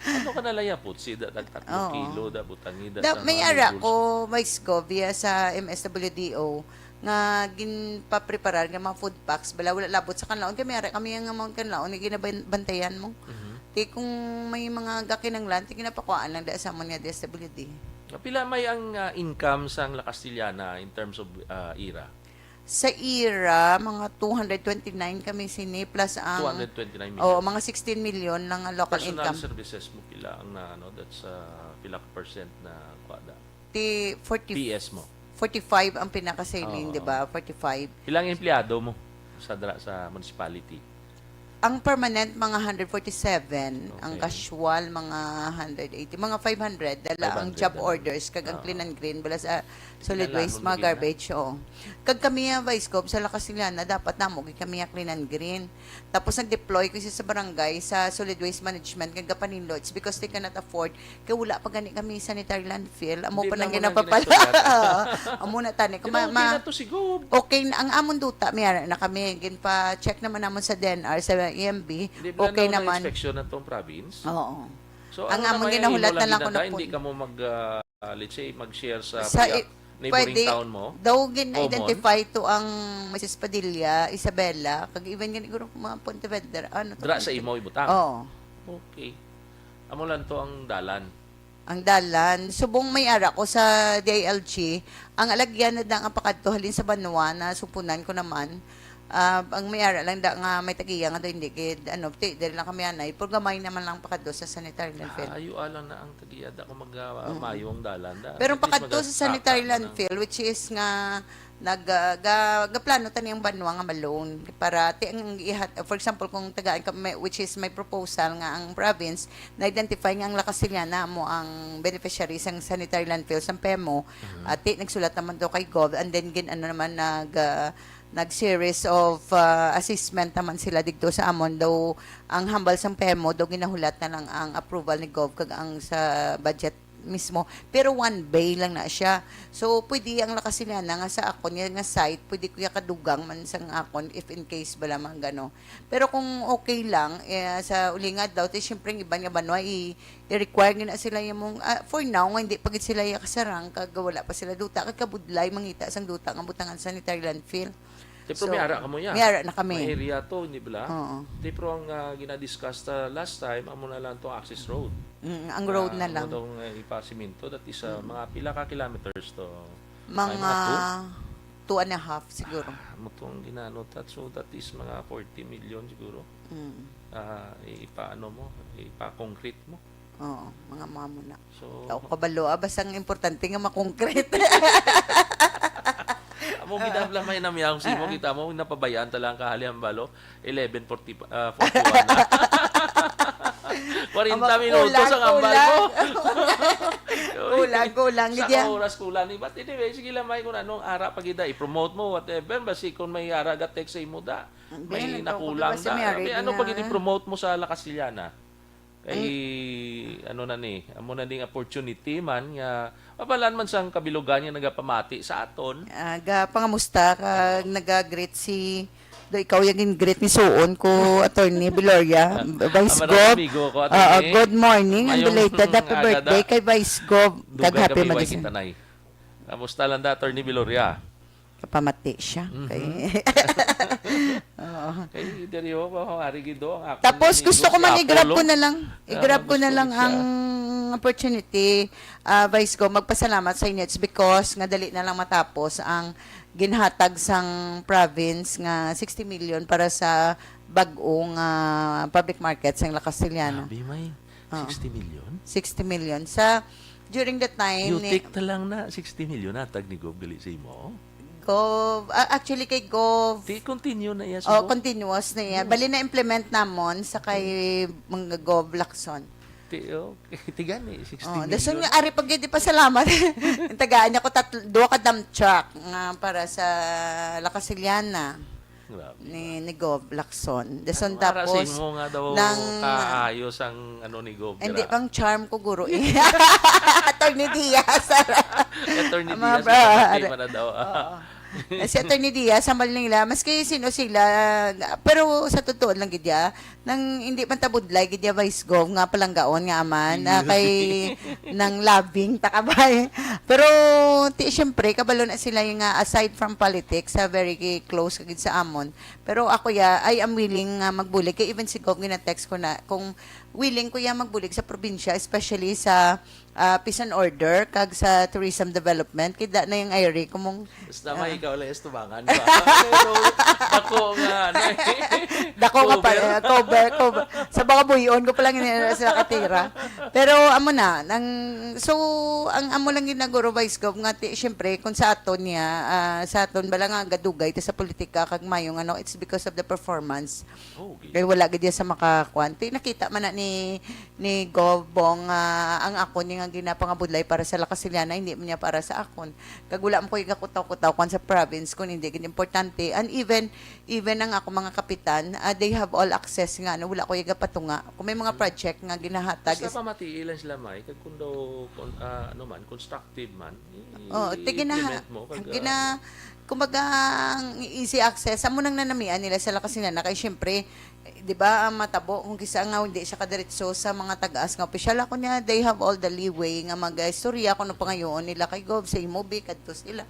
Ano ka na lang yan, putsi, da, tag tatlo Oo. Kilo, da, butangi, da, Da, sa may mga ara noodles. Ko, Vice Gov, via sa M S W D O, nga ginpapreparar nga mga food packs, bala, wala labot sa Kanlaon. Kami, ara, kami ang among Kanlaon, nga ginabantayan mo. Mhm. Ti, kung may mga gakinanglan, ti ginapakuhaan lang da sa amon nga D S W D. Pila may ang, ah, income sang La Castellana in terms of, ah, ira? Sa ira, mga two hundred twenty-nine kami sini, plus ang, Two hundred twenty-nine million. Oo, mga sixteen million lang ang local Personal income. Services mo pila ang na, ano, that's, uh, pila ka percent na kuha da? Ti forty, P S mo? Forty-five ang pinaka-ceiling, Oo. Di ba? Forty-five. Pila ang empleyado mo sa dra-, sa municipality? Ang permanent, mga hundred forty-seven. Ang Okay. Casual, mga hundred eighty. Mga five hundred. Dala ang Five hundred job na lang. Orders, kag ang Oo. Clean and Green, bala sa solid Kinahanglan waste, mo mga lagi na. Garbage, oo. Kag kami, ah, Vice Gov, sa La Castellana, dapat namo gid kami, ah, Clean and Green. Tapos nag-deploy ko siya sa barangay, sa solid waste management, nga gapanindot. It's because they cannot afford. Kay wala pa gani kami sanitary landfill. Amo Hindi pa na lang mo ginapapala. lang ginastorya. Amo na tani. Pero Kuma- okay ma- na to si Gob. Okay na, ang amon duta, may ara na kami. Ginpa-check naman namon sa D N R, sa E M B. Di ba Okay na naman. Inspection na tong province? Oo. So, Ang ano amon naman, ginahulat imo na lang na kung dahil napun- hindi ka mo mag, ah, let's say, mag-share sa, Sa kuya, i- neighboring pwede, town mo? Daw gin-identify Common? to ang Missus Padilla, Isabela, kag even gani guro mga Pontevedra, ano to? Dra sa imo ibutang? Oo. Okay. Amo lang to ang dalan. Ang dalan. Subong may ara ko sa D I L G, ang alagyan na da nga pakadto halin sa banwa na sumpunan ko naman. Ah, ang may ara lang da nga may tagiya nga do hindi gid, ano, ti, diri lang kami anay, pero gamay naman lang pakadto sa sanitary landfill. Ah, ayo lang na ang tagiya da kung mag, ah, mayo ang dalan da. Pero ang At least pakadto sa magasaka sanitary mo na. Landfill, which is nga nag ah, ga, gaplano tani ang banwa nga ma-loan para ti ang ihat, for example, kung tagaan ka may, which is may proposal nga ang province na-identify nga ang La Castellana mo ang beneficiary sang sanitary landfill sang PEMO, ati nagsulat naman to kay Gov, and then gin ano naman nag ah, nag series of ah, assessment naman sila digto sa amon, daw ang hambal sang PEMO daw ginahulat na lang ang approval ni Gov kag ang sa budget mismo. Pero one bay lang na siya. So, pwede ang La Castellana nga sa akon nga, nga site, pwede ko ya kadugang man sang akon if in case ba lamang gano. Pero kung okay lang, eh, sa uling adlaw, ti siyempre ang iban nga banwa, i- i-require gina sila yung mong, ah, for now, nga hindi pa gid sila ya kasarang, kag wala pa sila duta, kag kabudlay mangita sang duta nga butangan sanitary landfill. Ti, pero So, may ara ka mo ya. may ara na kami. May area to, hindi bala? Oo. Ti, pero ang ah, ginadiscuss ta last time, amo na lang to access road. Mm, ang road na Ah, lang. Amo tong ah, ipasiminto, that is ah, mga pila ka kilometers to? Ay, Mga mga two and a half siguro. Amo tong ginano ta, so that is mga forty million siguro. Mm. Ah, ipaano mo, ipa-concrete mo. Oo, mga mamo na. So, Tao kabalo, ah, basta ang importante nga makongkrete. Amo gid ang lamay na miyang simo, kita mo, napabayaan ta lang kahali ang balo, eleven forty, ah, forty-one na. Kwarenta Amo, minutos kulang, ang ambal kulang. mo. Kulang, kulang, Sa gid yan. Oras kulang ni. But anyway, sige lang, may kung anong ara pa gid, i-promote mo, whatever. Basi kung may ara ga text sa imo da, Ang may bilin, nakulang nagkukulang si da. Mary May ano nga. pa gid i-promote mo sa La Castellana? Kay, ano na ni, amo na ding opportunity man nga, mabalaan man sang kabilugan nga nagapamati sa aton. Ah, ga pangamusta ka, naga-greet si, do ikaw yung greet ni Suon ko, Attorney Biloria, Vice Ah, Gov. amigo ko, Ah, Attorney. good morning and Mayong belated happy aga birthday da. kay Vice Gov. Kag Dugay happy kami, Mother's way kita, Nay. Kamusta lang da, Attorney Biloria? Kapamati siya. Mhm. Kay, Oo. Kay Dario, pa, ari gid do, ang akon Tapos amigo gusto ko si man Apollo. i-grab ko na lang. Ah, I-grab ko na gusto lang siya. ang opportunity, ah, Vice Gov, magpasalamat sa inyo. It's because nga dali na lang matapos ang ginhatag sang province nga sixty million para sa bag-ong, ah, public market sa La Castellana. Grabe, may Oo. sixty million? Sixty million. Sa, during the time ni Yutik na lang na sixty million hatag ni Gov gali sa imo. Gov, ah, actually kay Gov, Ti continue na iya oh, subo. Continuous na iya. Oo. Bali na-implement namon sa kay mga Gov Lacson. Ti, oh, ti gani, sixty Oh, million. dason nga ari pa gid ipasalamat. Ang tagaan niya ko tatlo, duha ka dump truck nga para sa La Castellana Grabe. ni, ni Gov Lacson. Dason Ano, para sa tapos imo nga daw nang kaayos ang ano ni Gov. Hindi Dira. Pang charm ko, guro, eh. Attorney Diaz. Attorney Mga Diaz, bro, kapatid ari- man na daw. Oo. Eh, si Attorney Diaz, sa Manila, maski sino sila, pero sa totoo lang gid ya, nang hindi man tabudlay gid ya Vice Gov nga palanggaon nga aman, ah, kay nang loving takabay. Pero ti syempre kabalo na sila yung nga aside from politics, sa very close gid sa amon. Pero ako ya, I am willing nga magbulig kay even si Gov gina-text ko na kung willing ko iya magbulig sa probinsya, especially sa, ah, peace and order kag sa tourism development. Kida na yung Irie, kumong, Basta may ah. ikaw lang istubangan ba? Pero dako nga, ano eh. Dako nga pa, Cover. eh, cover, cover. Sa mga buyon ko pa lang yun, sila katira. Pero amo na, nang, so, ang amo lang ginaguro, Vice Gov, nga ti, syempre, kung sa aton niya, ah, sa aton bala nga gadugay ta sa politika kag mayo nga, no, it's because of the performance. Oh, okay. Kay wala gid iya sa makakuan. Ti, nakita man na ni, ni Gov Bong, ah, ang akon niya nga ginapangabudlay para sa La Casillana, hindi man niya para sa akon. Kag wala man ko igakutaw-kutaw kuan sa province kung hindi gid importante. And even, even ang ako mga kapitan, ah, they have all access nga, ano, wala ko igapatunga. Kung may mga Hmm. project nga ginahatag Basta is pamatii lang sila, May, kag kung daw, kon-, ah, ano man, constructive man, i-, Oo, ti gina-, i-implement mo, kag, gina-, ah, kumbaga, ang easy access, amo nang nanamian nila sa La Casillana, kay syempre, eh, di ba, ang matabo, kung kisa nga hindi siya kadiretso sa mga tagas nga opisyal, ako niya, they have all the leeway nga mag-istorya kung ano pangayoon nila kay Gov, sa imo, Bi, kadto sila,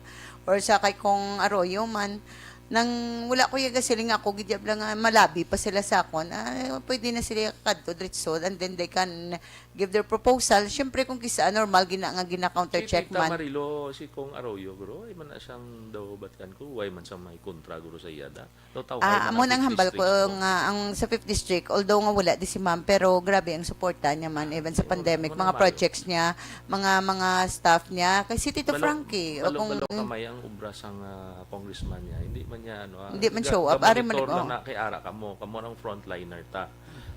or sa kay Kong Arroyo man. Nang wala ko iya gasiling, ako, gidyab lang nga malabi pa sila sa akon, ah, pwede na sila kadto diretso, and then they can give their proposal. Siyempre, kung kisa normal, gina-, nga gina-countercheck Si Tita man. Marilo, si Kong Arroyo, guro, ay man na siyang daw batian ko, way man sa may kontra, guro, sa iya da. Daw tawhay Ah, man amo ang nang fifth hambal ko district, no? nga ang sa fifth district, although nga wala di si ma'am, pero grabe ang suporta niya man, even sa Amo na, pandemic, amo na, mga May. projects niya, mga, mga staff niya, kay si Tito Balo-, Frankie, o balo-, kung balo kamay ang obra sang, ah, congressman niya. Hindi man niya, ano, ah, Hindi man ga-, show up, ari man ga-monitor lang, oh. na kay ara kamo, kamo ang frontliner ta.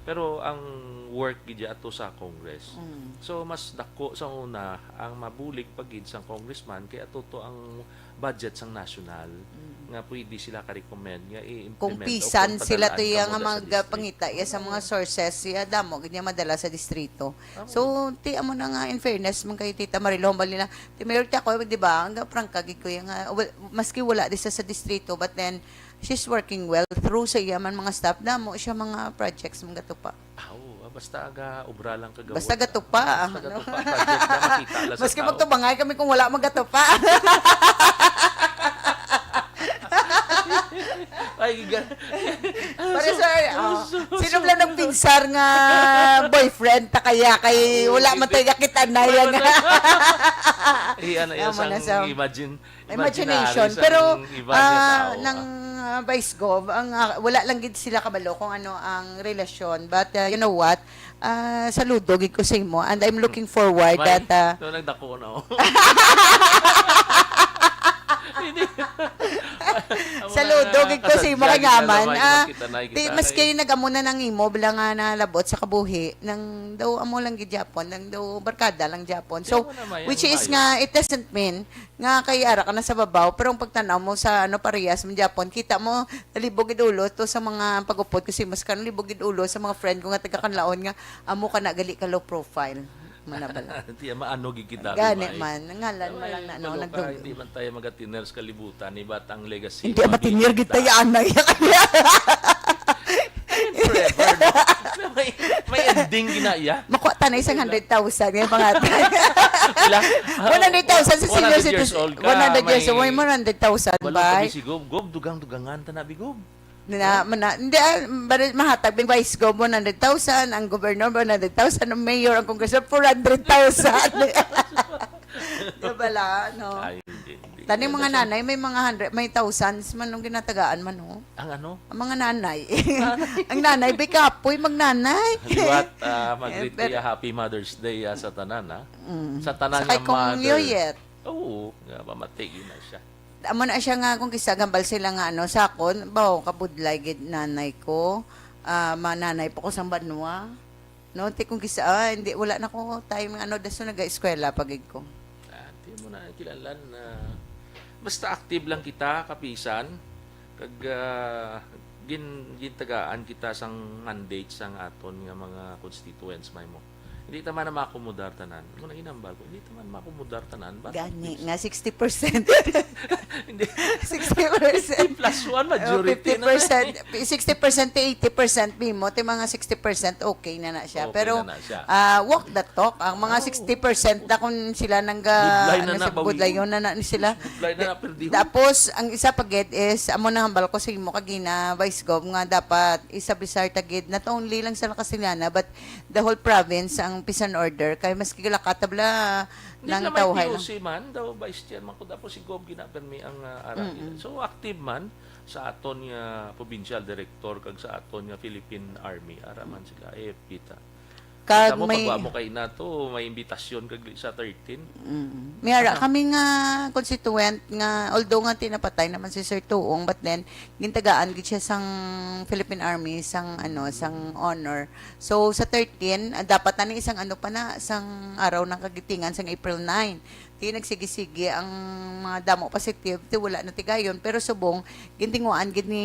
Pero ang work gid ato sa Congress. Mm. So, mas dako sa una ang mabulig pa gid sang congressman kay ato to ang budget sang national Mm. nga pwede sila ka-recommend nga i-implement Kung o pisan kung sila padalaan to iya kamo nga sa district. magpangita iya sa mga Mm. sources, iya damo gid niya madala sa distrito. Tama So, gid. ti amo na nga, in fairness man kay Tita Marilo, hambal nila, ti Mayor, ti ako, di ba, ang prangka gid ko iya nga, wa-, maski wala di sa, sa distrito, but then, she's working well through sa iya man mga staff, damo siya mga projects man gatupa. Ah, oo, ah, basta aga obra lang kagawad, Basta ah. gatupa, Basta ah, no? gatupa, project na makita lang sa Maski tao. magtubangay kami kung wala magatupa. Ay, ga- Pare, So, sir, oh, so, sino so, lang nagpinsar nga boyfriend ta kaya kay Oo, wala man hindi. tayo kakita na Wala yan? man tayo. Eh, ano yan, Tama na sang sa imagine, Imagination. Imaginary sa Pero, ang iba niya ah, tao, nang, ah. ah, Vice Gov, ang, ah, wala lang gid sila kabalo kung ano ang relasyon. But, ah, you know what? Ah, saludo gid ko sa imo, and I'm looking forward May, that, ah, no, nagdako na, oh. Hindi. Ang mga Saludo gid ko sa imo, kasadya, kay nga man, ginagawa, ah, makita na, di, kita na, maski eh. nag-amo na nang imo, bala nga nalabot sa kabuhi, nang daw amo lang gid gyapon, nang daw barkada lang gyapon. So, Di mo na may which ano, is mayo. nga, it doesn't mean nga kay ara ka na sa babaw, pero ang pagtan-aw mo sa, ano, parehas man gyapon, kita mo, nalibog gid ulo to sa mga pag-upod ko sa imo, sa kan-, nalibog gid ulo sa mga friend ko nga taga Kanlaon nga, amo ka na gali ka low profile. Manabala. Tiya, maano gid kita, Gani di ba, eh? man, ngalan Ay, man lang na, ano, balo ka, nagdug- hindi man tayo magatiner sa kalibutan, ni batang legacy, Hindi, mga matinir gid kita. tayo, anay. Forever, no? May, may ending ginaya. Makuha ta na isang Wala. hundred thousand, ngayon, mga Wala. One hundred thousand sa One hundred senior years citizen. old ka, One hundred years old, may may one hundred thousand, Wala bay. pa, Bisi Gob. Gob, dugang-dugangan ta na, Bi Gob. Na, mana, hindi, ah, bari-, mahatag, Bing Vice Gob, one hundred thousand, ang governor, one hundred thousand, ang mayor, ang congressman, four hundred thousand. Di ba la, no? Ay, hindi, hindi. Taning Hindi, mga that's nanay, may mga hundred, may thousands man nung ginatagaan man, no? Ang ano? Ang mga nanay. Nanay. Ang nanay, bay, kapoy, magnanay. Liwat, ah, Eh, Margarita, pero happy Mother's Day, ah, sa tanan, ah. Mm. Sa tanan Sa nga kay Kong mother. Yoyet. Oo, nga, pamati, yun na siya. Amo na siya nga, kung kisa gambal sila nga, ano, sa akon, bawo, kabudlay gid nanay ko. Ah, mananay pa ko sa banwa. No, ti kung kisa, ah, hindi, wala na ko time, ano, daso nag-eskwela pa gid ko. Ah, di mo na kilalan na basta active lang kita, kapisan, kag, ah, gin-, gintagaan kita sang mandate sang aton nga mga constituents, may mo. Hindi ta man na maakomodar tanan. Amo na ginambal ko, hindi ta man maakomodar tanan. Bakit Gani, please? nga sixty percent. Hindi. Sixty percent. Fifty Plus one, Oh, majority na na. fifty percent, sixty percent to eighty percent, bimo, ti mga sixty percent, okay na na siya. Okay Pero, na na siya. ah, walk the talk. Ang mga Oo. sixty percent na kung sila nang ga-, Budlay na ano, na, sa bawion. budlayon na na ni sila. Budlay na na, perdiho. Tapos, ang isa pa gid is, amo na hambal ko sa imo kagina, Vice Gov, nga dapat isabisar ta gid, not only lang sa Las Castellanas, but the whole province, ang peace and order. Kay mas kigalakat, tabla, Hindi lang may tawhay P O C lang. man, daw vice chairman ko, tapos si Gov ginapermi ang, ah, ara Mm-mm. nila. So, active man sa aton nga provincial director kag sa aton nga Philippine Army, ara man sila, A F P ta. Kag Kita mo, may pagwa mo kay nato, may imbitasyon kag sa thirteen. Mm. May ara Aha. kami nga constituent nga, although nga tinapatay naman si Sir Tuong, but then, gintagaan gid siya sang Philippine Army, sang, ano, sang honor. So, sa thirteen, ah, dapat na ni isang ano pa na, sang araw ng kagitingan, sang April nine. Ti nagsigi-sigi ang mga damo positive, ti wala na tigayon. Pero subong, gintinguan gid ni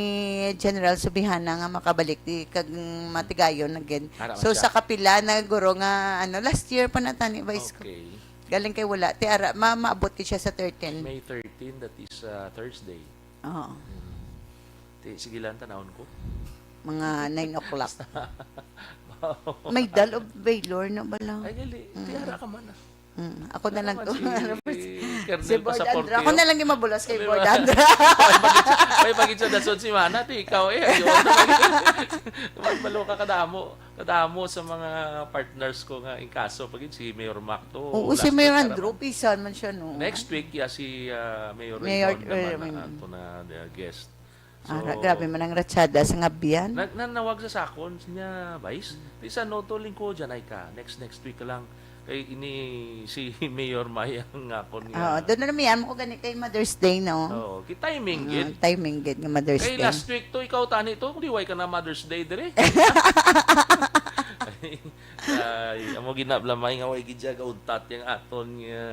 General Subihana nga makabalik di kag matigayon na gid. Ara man So, siya. sa kapila na guro nga, ano, last year pa na tani, Vice ko. Okay. Galing kay wala. Ti ara, ma-, maabot gid siya sa thirteen. May thirteen, that is, uh, Thursday. Oo. Hmm. Ti, sige lang, tanawon ko. Mga nine o'clock. May Dal of Baylor na bala. Ay, gali. Mm. Ti, ara ka man, ah. Mm. Ako na Ano lang man to. si Colonel Si Board Andra. Pasaporte, Ako oh? na lang yung mabulos kay Di Board ba? Andra. May pagit-, may pagit sa dasod si Mana, ti ikaw eh. Ayun. Mabalo ka kadamo. Kadamo sa mga partners ko nga in kaso, pagid si Mayor Mac to, Oo, last si Mayor week, Andrew, araman. Pisan man siya, no? Next week, ya si, ah, Mayor Mayor, Raymond naman eh, na mm. ato na, uh, guest. So, Ara, grabe man ang ratsada sa ngabyan. na-, nanawag sa sakon, siya, Vice, di sa no to, lingkod, dyan ay ka. Next, next week ka lang. Kay ini si Mayor May ang akon nga Oo, doon na naman yan. Mo gani kay Mother's Day, no? Oo, kay timing, Ah, gid. Timing, gid, nga Mother's Kay Day. last week to, ikaw tani to, kung di way ka na Mother's Day, dire. Ay, amo ginablamay nga way gid siya gauntat yung aton nga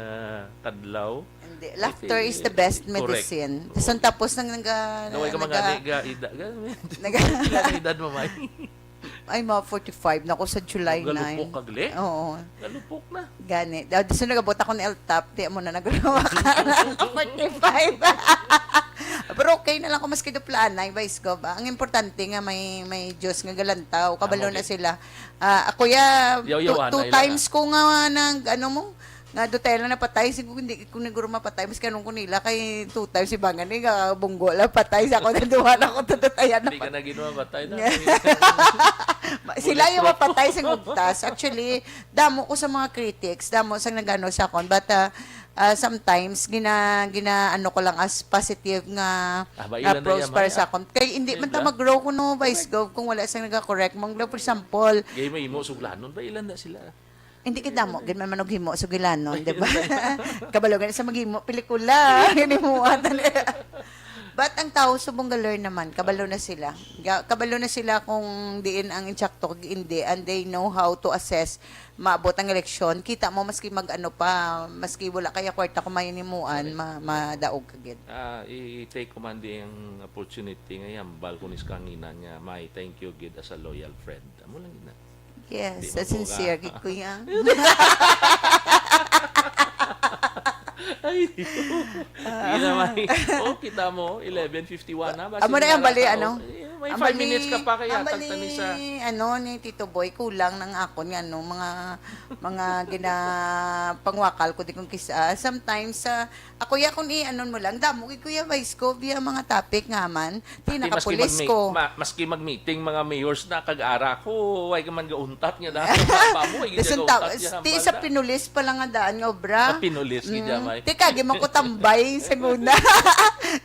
kadlaw. Hindi. Laughter is the best medicine. Correct. Tas ang Oo. tapos nang naga-, Naway ka mga naga-, ni ga-, ida-, ga-, naga- Ilang edad mo, May? Ay, mga forty-five na ako sa July nine. Galupok ka, gle? Oo. Galupok na. Gani. Ah, di, so nagabot ako ng L top, di mo na nagrawak. Forty-five. Pero okay na lang kung maski duplaan na, Vice Gov. Ang importante nga may, may Diyos nga galantaw. Kabalo Amo, na okay. sila. Ah, ako ya, Yaw-yawan two, two na ila times na. ko nga nag, ano mo, nga dutay lang napatay, siguro hindi ko naguro mapatay, mas kanong ko nila kay two times si Bangan eh, nga bunggo lang patay sa ako, naduha na ako, dutayan na Hindi ka patay. na ginawa, patay na. Ma-, sila Ulit yung po. mapatay sa ngugtas. Actually, damo ko sa mga critics, damo sa nagano sa akon, but, ah, ah, sometimes, gina-, gina-, ano ko lang as positive nga Ah, ba, ilan na approach yan, para Maya? sa akon. Kay hindi man ta Sila? mag-grow kuno, Vice Gov, kung wala sa nag-correct mo. For example, Gay mo imo suglanon, ba, ilan na sila? Hindi kay damo gid man manughimo sugilanon, di ba? Kabalo gani sa maghimo pelikula, hinimuatan. But ang tao subong ga-learn naman, kabalo na sila. Ga-, kabalo na sila kung diin ang insakto kag hindi, and they know how to assess. Maabot ang eleksyon, kita mo maski mag-ano pa, maski wala kaya kwarta kung may himuan, Correct. ma-, madaog ka gid. Ah, i-, i-take ko man di ang opportunity nga hambal ko ni sa kanginan nga, May, thank you gid as a loyal friend. Amo lang gid na. Yes, Di sa mabuga. sincere gid, kuya. Ay, di ko. Ah. Di na may, oh, kita mo, eleven fifty-one na. Basi Amo na yung nalala bali, ka, ano? Oh, eh, may Ang five bali, minutes ka pa, kaya ang bali, tagtani sa ano, ni Tito Boy, kulang ng akon nga, ano, mga, mga gina-, pangwakal ko, di kong kisa. Sometimes, sa, ako, ya, kung i-, ano mo lang, damo, kay Kuya Vice ko, via mga topic nga man, Di, maski nakapulis magmi-, ko. ma-, maski mag-meeting mga mayors na kag-ara ko, way ka man gauntat nga daan. Papa mo, way Dason gid gauntat ta-, nga ti hambal sa na. pinulis pa lang nga daan nga obra. Ah, pinulis, gid Mm. yan, may. Ti kagi mo ko tambay sa guna.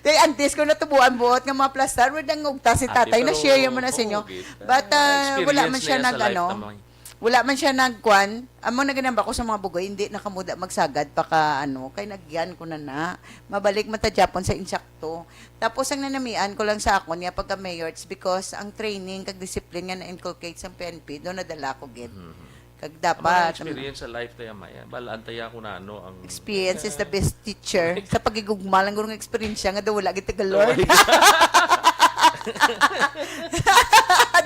Ti antes ko natubuan buot nga mga plastar, wala nang ugtas si Ah, tatay, pero, na-share yun mo na sa oo, inyo. gid. But, Ah, ah, wala man experience siya na yan sa nag-, life ano, naman. Wala man siya nagkuan. Amo na ganyan ba ko sa mga bugoy, hindi na kamo da magsagad pa ka, ano, kay nagyan ko na na. Mabalik man ta gyapon sa insakto. Tapos ang nanamian ko lang sa akon niya pagka mayor, it's because ang training kag discipline nga na-inculcate sa P N P, doon nadala ko gid. Mhm. Kag Ang mga dapat, experience sa life tayo, Maya. Balaan tayo kung ano ang Experience is the best teacher. Correct. Sa pagigugma lang guro nga eksperyensya nga daw wala gid taga Lord. Daw wala.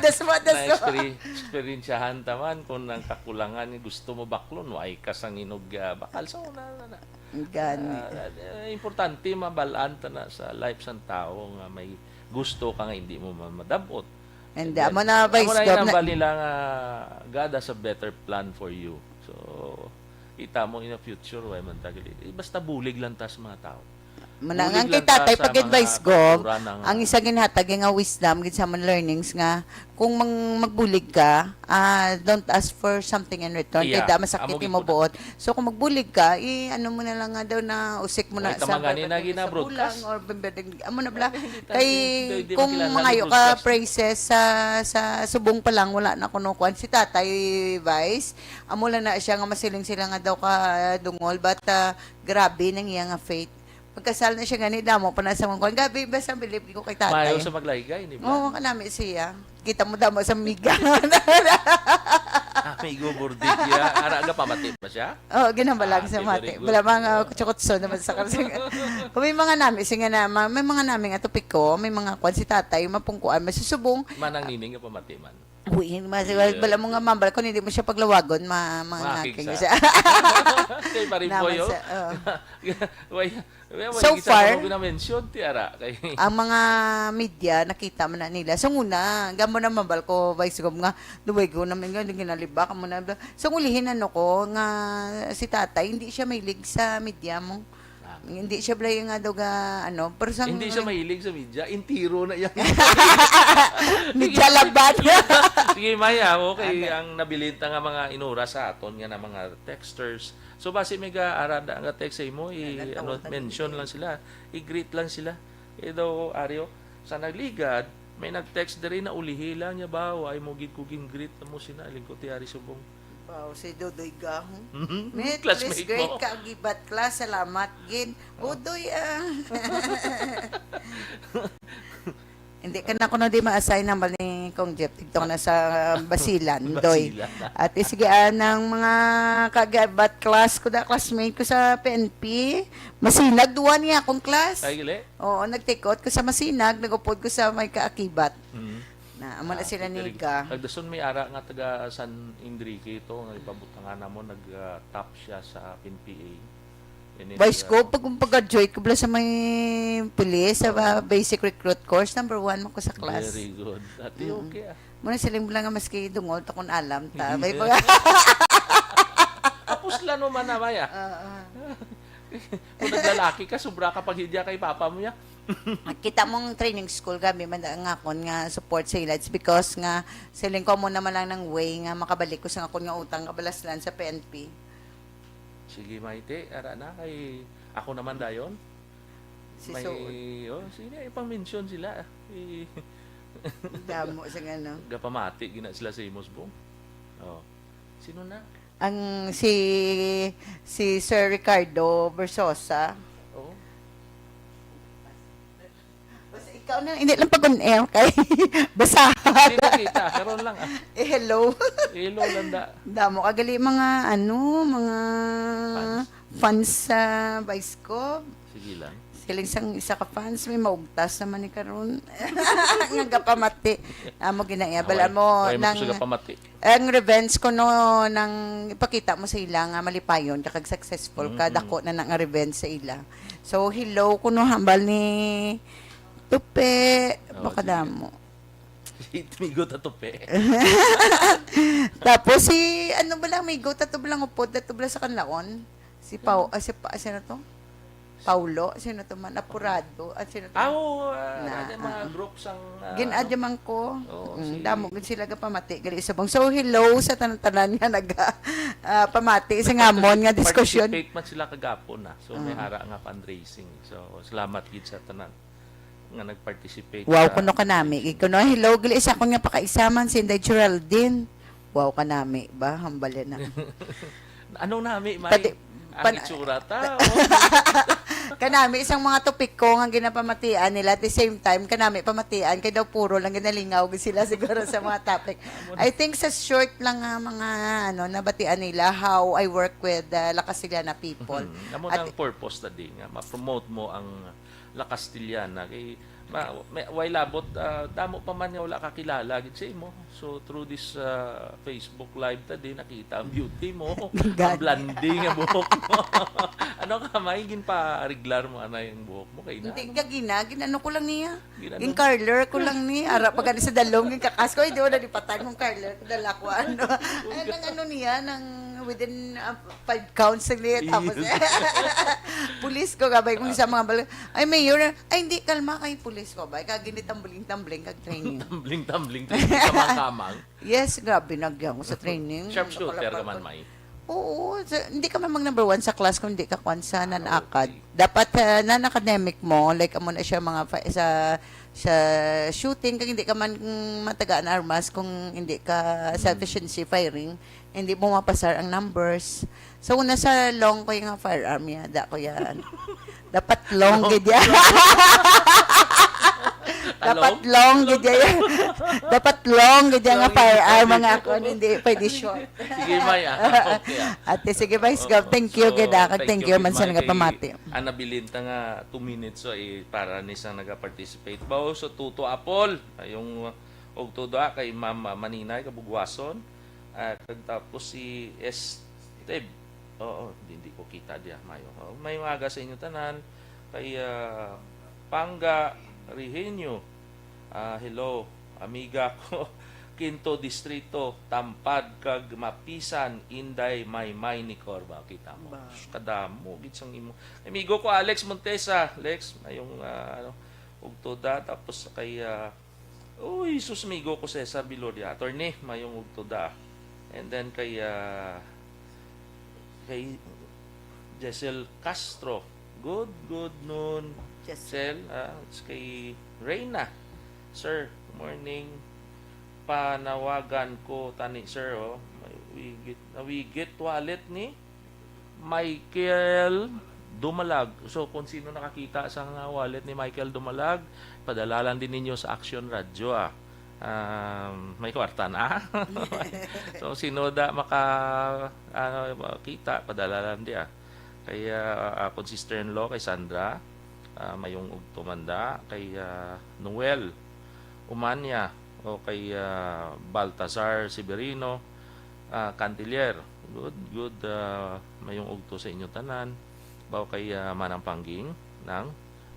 Dasma, dasma. Na-experi-, eksperyensyahan taman kung ang kakulangan nga gusto mo baklon, why ka sang inog, ah, bakal. So, na, na, na. Gani. Ah, eh, importante mabal-an ta na sa life sang tawo nga may gusto ka nga hindi mo ma- madab-ot. And then, amo na, Vice amo na Gov, inambal na, nila nga God has a better plan for you. So, kita mo in the future, why man ta gali. Eh, basta bulig lang ta sa mga tao. Muna, Bulig ang lang kita ta kay sa pag mga advice, Gov, kultura ng, ang isa ginhatag nga wisdom gid sa mga learnings nga kung mang magbulig ka, ah, don't ask for something in return kay Yeah, da masakit amo gid imo po na. Buot. So kung magbulig ka, i ano mo na lang nga daw na usik mo na Ay, tama gani na barbecue sa gina-broadcast. Bulang or barbecue, amo na bala. Hindi ta- Kay hindi- hindi kung makilala mangayo ni ka broadcast. Praises sa sa subong pa lang wala na kuno kuan si Tatay Vice. Amo lang na siya nga masiling sila nga daw ka dungol, but ah, grabe nang iya nga faith. Pagkasal na siya gani, damo pa na sa mga kuan. Gabi, basta bilib ko kay tatay. Mayo sa maglaygay, di ba? Oo, kanami siya. Kita mo damo sa miga. Amigo Burdilia, ara nga pamati pa siya? Oo, ginambalag Ah, sa okay, mati. very good. Wala mga kutsukutso naman sa kasi. Kung may mga nami, sige na, ma- may mga nami nga topiko, may mga kuan si tatay, mapungkuan, masusubong. Manang nining nga pamati man. Uy, mas, Yeah. bala mo nga mambal, kung hindi mo siya paglawagon, ma, mga Makakig king sa- siya. Kay Pariboy, Naman oh. sa, oh. Way, way, way, So isa pa far, mo gina-mention, ti ara. Kay Ang mga media, nakita man na nila. So, una, gamo na mambal ko, Vice Gov, nga, duway ko naman nga, ginalibak mo na. So, ulihin ano ko, nga si tatay, hindi siya mahilig sa media mo. Ah. Hindi siya bala yung nga daw ga, ano, pero sa Hindi siya mahilig sa media. Intiro na yan. Media laban. Sige, Maya, okay, ang nabilin ta nga mga inura sa aton nga na mga texters. So, basi may ga-ara da nga text sa imo, i, Nagatawa ano, ka mention din. lang sila. I-greet lang sila. Eh, daw, Ario, sa nagligad, may nag-text diri na ulihi lang niya ba? Wa mo gid ko gin-greet na mo sina, lingkod ti Ari Subong. Wow, si Dodoy Gahong. Mhm. Met, Classmate please greet mo. ka, Gibat class. Salamat, gid. Budoy, ah. Hindi ka na kuno di ma-assign ang bali ni Kong Jeff. Tigto na sa Basilan, Doy. Basilan. At sige, ah, ng mga kagibat class ko, da classmate ko sa P N P, Masinag, duwa niya akong class. Ay, gali. Oo, nag-take out ko sa Masinag, nag-upod ko sa may kaakibat. Mhm. Na, amo na Ah, sila very niga. good. Nagdason may ara nga taga San Enrique ito, nga ipabutangan namo, nag-top siya sa P N P A. And it, Vice uh, ko, pag, pag-graduate ko bala sa may police, sa Oo. basic recruit course, number one man ko sa class. Very good. Ate, Mm. okay ah. Muna sila mo lang nga maski dungol, takon alam ta. May mga, Tapos lang naman na, Maya. Oo. Kung naglalaki ka, sobra ka paghidya kay papa mo ya. Kita mong training school kami man ang akon nga support sa ila. It's because nga siling ko mo naman lang ng way nga makabalik ko sa akon nga utang kabalaslan sa P N P. Sige, Maite, ara na kay ako naman dayon. Si May, Suod. Oh, sige, ipang-mention sila. I- Damo sa ano. Gapamati gina sila sa Imos Bong. Oh. Sino na? Ang si si Sir Ricardo Versosa. Oh. Basta ikaw na, hindi lang pag on air kay basa. Hindi nakita, karon lang ah. Eh, hello. Hello lang da. Damo kagali mga ano, mga Fans. fans sa Vice ko. Sige lang. Siling sang isa ka fans, may maugtas naman ni karon. Nga gapamati. Amo ginaiya. Bala Ay, mo ay, nang gusto ka pamati. Ang revenge ko no, nang ipakita mo sa ila nga malipayon ka kag successful ka, Mm-mm. Dako na na nga revenge sa ila. So, hello ko no, hambal ni Tupe, Oh, baka sige. Damo. Si Migo Tatupe. Tapos si, ano ba lang, Migo, tato ba lang upod, tato ba lang sa Kanlaon? Si Pau, ah, si pa, sino to? Paulo, sino to man? Apurado, at sino to? Ah, oo, ah, Na, na, mga ah. groups ang, ah, Gin-add man ko. Oo, Mm, si damo gid sila gapamati gali subong. So, hello sa tanan-tanan nga nag ah, pamati sa ngamon nga diskusyon. Participate man sila kagapon na. So, may Ah. ara nga fundraising. So, salamat gid sa tanan nga nag-participate Wow, sa kuno kanami. Kuno, hello gali sa akon nga pakaisaman si Inday Geraldine. Wow, kanami ba? Hambal na. Anong nami, may Pati- ang pan- itsura ta. Oh. Kanami isang mga topiko nga ginapamatian nila, at the same time kanami pamatian kay daw puro lang ginalingaw gid sila siguro sa mga topic. I think sa short lang nga mga ano nabatian nila how I work with uh, La Castellana people. Mhm. Amo At- ang purpose na di nga ma-promote mo ang La Castellana. Kay, ma-, may, way labot, ah, damo pa man nga wala kakilala gid sa imo. So, through this, ah, Facebook Live ta din, nakita ang beauty mo, Gani. Ang blondie nga buhok mo. Ano ka, may ginpa-ariglar mo, anay, ang buhok mo? Kay na, Hindi, gagina, ginano ko lang niya. Ginano? Gin-curler ko lang ni. Ara pa gani sa dalong, gin-kakas ko, hindi ko nalipatan kung curler ko, dala ko, ano. Ay, nang ano niya, nang within uh, five counts lang niya. Tapos, pulis ko, gabay kong sa mga bal-, ay, mayor, ay, hindi, kalma kay pulis ko, bay, kag ginitambling-tambling, kag training. Tumbling-tumbling, tumbling, kamang-kamang. Yes, grabe, nagyang ko sa training. Sharpshooter ka man, Nakalapag- May. Oo, sa, hindi ka man mag number one sa class kung hindi ka kwan sa non-acad. Okay. Dapat uh, non-academic mo, like amo na siya mga fa- sa sa shooting, kag hindi ka man mm, matagaan armas kung hindi ka sa efficiency firing, hindi mo mapasar ang numbers. So, una sa long ko yung firearm niya, da ko yan. Dapat long gid yan. Dapat long gid yan. Dapat long gid yan nga Long firearm gid. Mga ako, hindi pwede short. Sige, May, ah. Okay, ah. Ate, sige, Vice Gov, thank you So, gid, ah, kag thank you man sa May, kay nagapamati. Ana Bilinta nga two minutes so, eh, para ni sa nagaparticipate. Bao sa tuto Apol, ay yung uh, og tudo ah, kay Ma'am uh, Maninay Kabugwason, ah, kag tapos si Steve. Oo, hindi, hindi ko kita diya, Mayo. Oh, may umaga sa inyo tanan. Kay ah, Panga Rehenyo, ah, hello, amiga ko, Quinto Distrito, Tampad, kag Mapisan, Inday, Maymay, Nicor. Ba, kita mo. Ba. Sus, kadamo, gid sang imo. Amigo ko, Alex Montesa. Alex, mayong, ah, ano, ug toda. Tapos kay, ah, uy, sus, amigo ko, Cesar Biloria. Attorney, mayong ug toda. And then kay, ah, kay Jessel Castro. Good, good noon, Jessel. Sel. Ah, it's kay Reyna. Sir, morning. Panawagan ko tani, sir, oh. May wigit, nawigit wallet ni Michael Dumalag. So, kung sino nakakita sa nga wallet ni Michael Dumalag, padalalan din ninyo sa Action Radio, ah. Um, may kwarta na. So, sino da maka, ano, makita, padalalan di, ah. Kay, ah, akon sister-in-law, kay Sandra, ah, mayong ugto man da, kay, ah, Noel Umania, o kay, ah, Baltasar Severino, ah, Cantilier. Good, good, ah, mayong ugto sa inyo tanan. Bao kay, ah, Manang Pangging, nang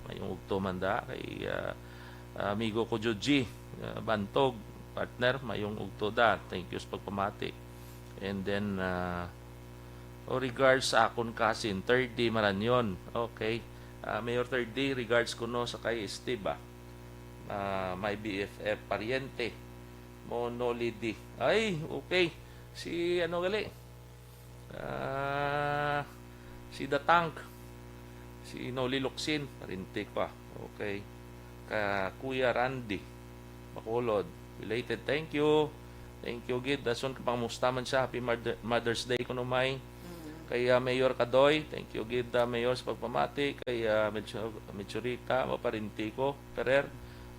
mayong ugto man da, kay, ah, amigo ko Juji, ah, Bantog, partner, mayong ugto da. Thank you sa pagpamati. And then, ah, oh, regards sa akon cousin, third day Maranyon. Okay. Ah, Mayor third day, regards ko no sa kay Steve, ah. Ah, my B F F, pariente. Mo no lady. Ay, okay. Si ano gali? Ah, si The Tank. Si Noli Locsin, pariente ko, ah. Okay. Ka Kuya Randy Bacolod, belated. Thank you. Thank you gid. Dason, kapangamusta man siya. Happy Mother- Mother's Day kuno, May. Kay ah, Mayor Kadoy, thank you gid, ah, Mayor, sa pagpamati. Kay ah, Mitsu- Mitsurita, maparinti ko. Perer,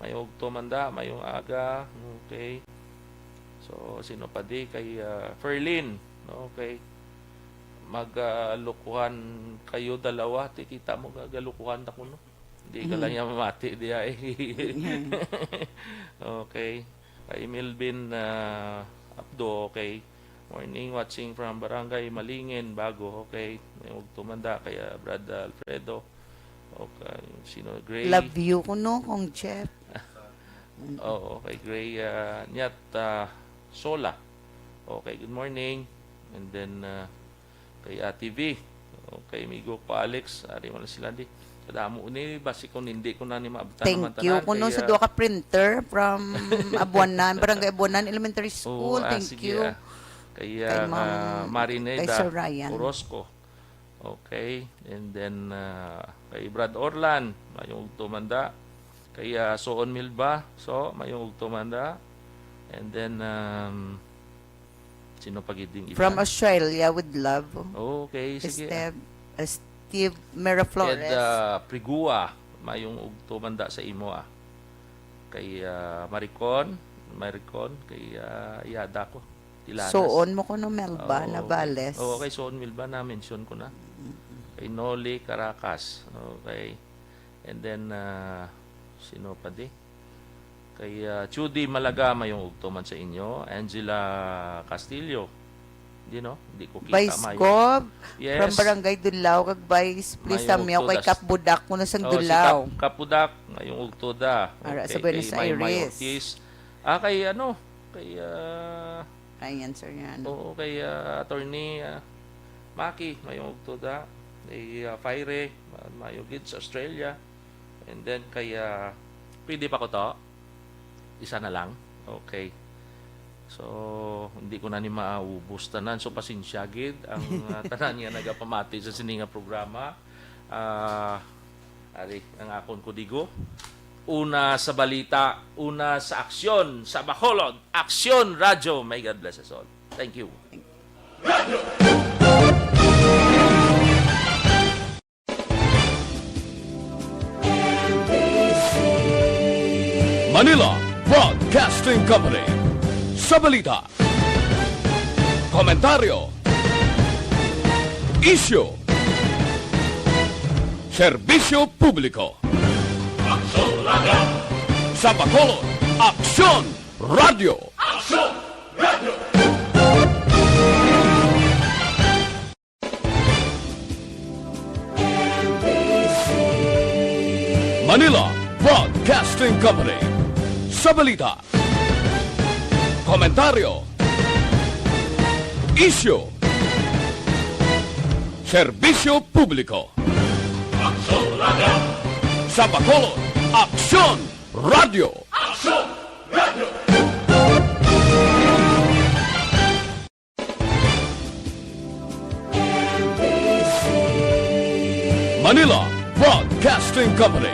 mayong ugto man da, mayong aga. Okay. So, sino pa di? Kay ah, Ferlin. Okay. Magalukuhan kayo dalawa. Ti, kita mo, gagalukuhan ta kuno. Hindi ka lang niya mamati diya eh. Okay. Kay Melvin ah, Abdo, okay. Morning, watching from Barangay Malingin, Bago, okay. May ugto man da kay ah, Brad Alfredo. Okay, sino? Gray. Love you ko no, Kong Jeff. Oo, kay Gray ah, Nyat ah, Sola. Okay, good morning. And then, ah, kay Ate V. Okay, amigo ko Alex. Ari mo na sila di. Kadamo ni, basi kung hindi ko na ni maabtan Thank naman you. tanan. Kuno Kay, sa ah, duha ka printer from Abuanan, Barangay Abuanan Elementary School. Oo, ah, Thank sige, you. ah. Kay, Kay ah, Ma'am- Marineda kay Sir Ryan. Orozco. Okay. And then, ah, kay Brad Orlan, mayong ugto man da. Kay ah, Soon Milba, so, mayong ugto man da. And then, um, sino pa gid ding iban? From Australia with love. Okay, sige. Steve, uh, Steve Miraflores. Ed ah, Prigua, mayong ugto man da sa imo, ah. Kay ah, Maricon, Maricon, kay ah, Yada ko. Tilanas. Suon mo ko no, Melba Oo, Navales. Oo, kay Suon Milba na mention ko na. Kay Noli Caracas. Okay. And then, ah, sino pa di? Kay, ah, Judy Malaga, mayong ugto man sa inyo. Angela Castillo. Di, no? Di ko kita Vice mayo. Gov, Yes. from Barangay Dulao, kag Vice, please Mayong samyaw ugto kay das- Kap Budak ko na sang Oh, si Dulao. Kap-, Kap Budak, mayong ugto da. Ara, Okay, sa Buenos kay Maymay Aires. Ortiz. Ah, kay ano? Kay, ah, Ayan, sir, yan. Oo, kay, ah, Attorney, ah, Maki, mayong ugto da. Kay, ah, Fire, ma-, mayo gid sa Australia. And then kay, ah, pwede pa ko to? Isa na lang? Okay. So, hindi ko na ni maubos tanan. So, pasensya gid ang, ah, tanan nga nagapamati sa sini nga programa. Ah, ari, ang akon kodigo. Una sa balita, una sa aksyon, sa Bacolod, Aksyon Radyo. May God bless us all. Thank you. Manila Broadcasting Company. Sa balita, komentaryo, isyu, serbisyo publiko. Sa Bacolod, Aksyon Radyo. Manila Broadcasting Company. Sa balita, komentaryo, isyu, serbisyo publiko. Sa Bacolod, Aksyon Radyo. Manila Broadcasting Company.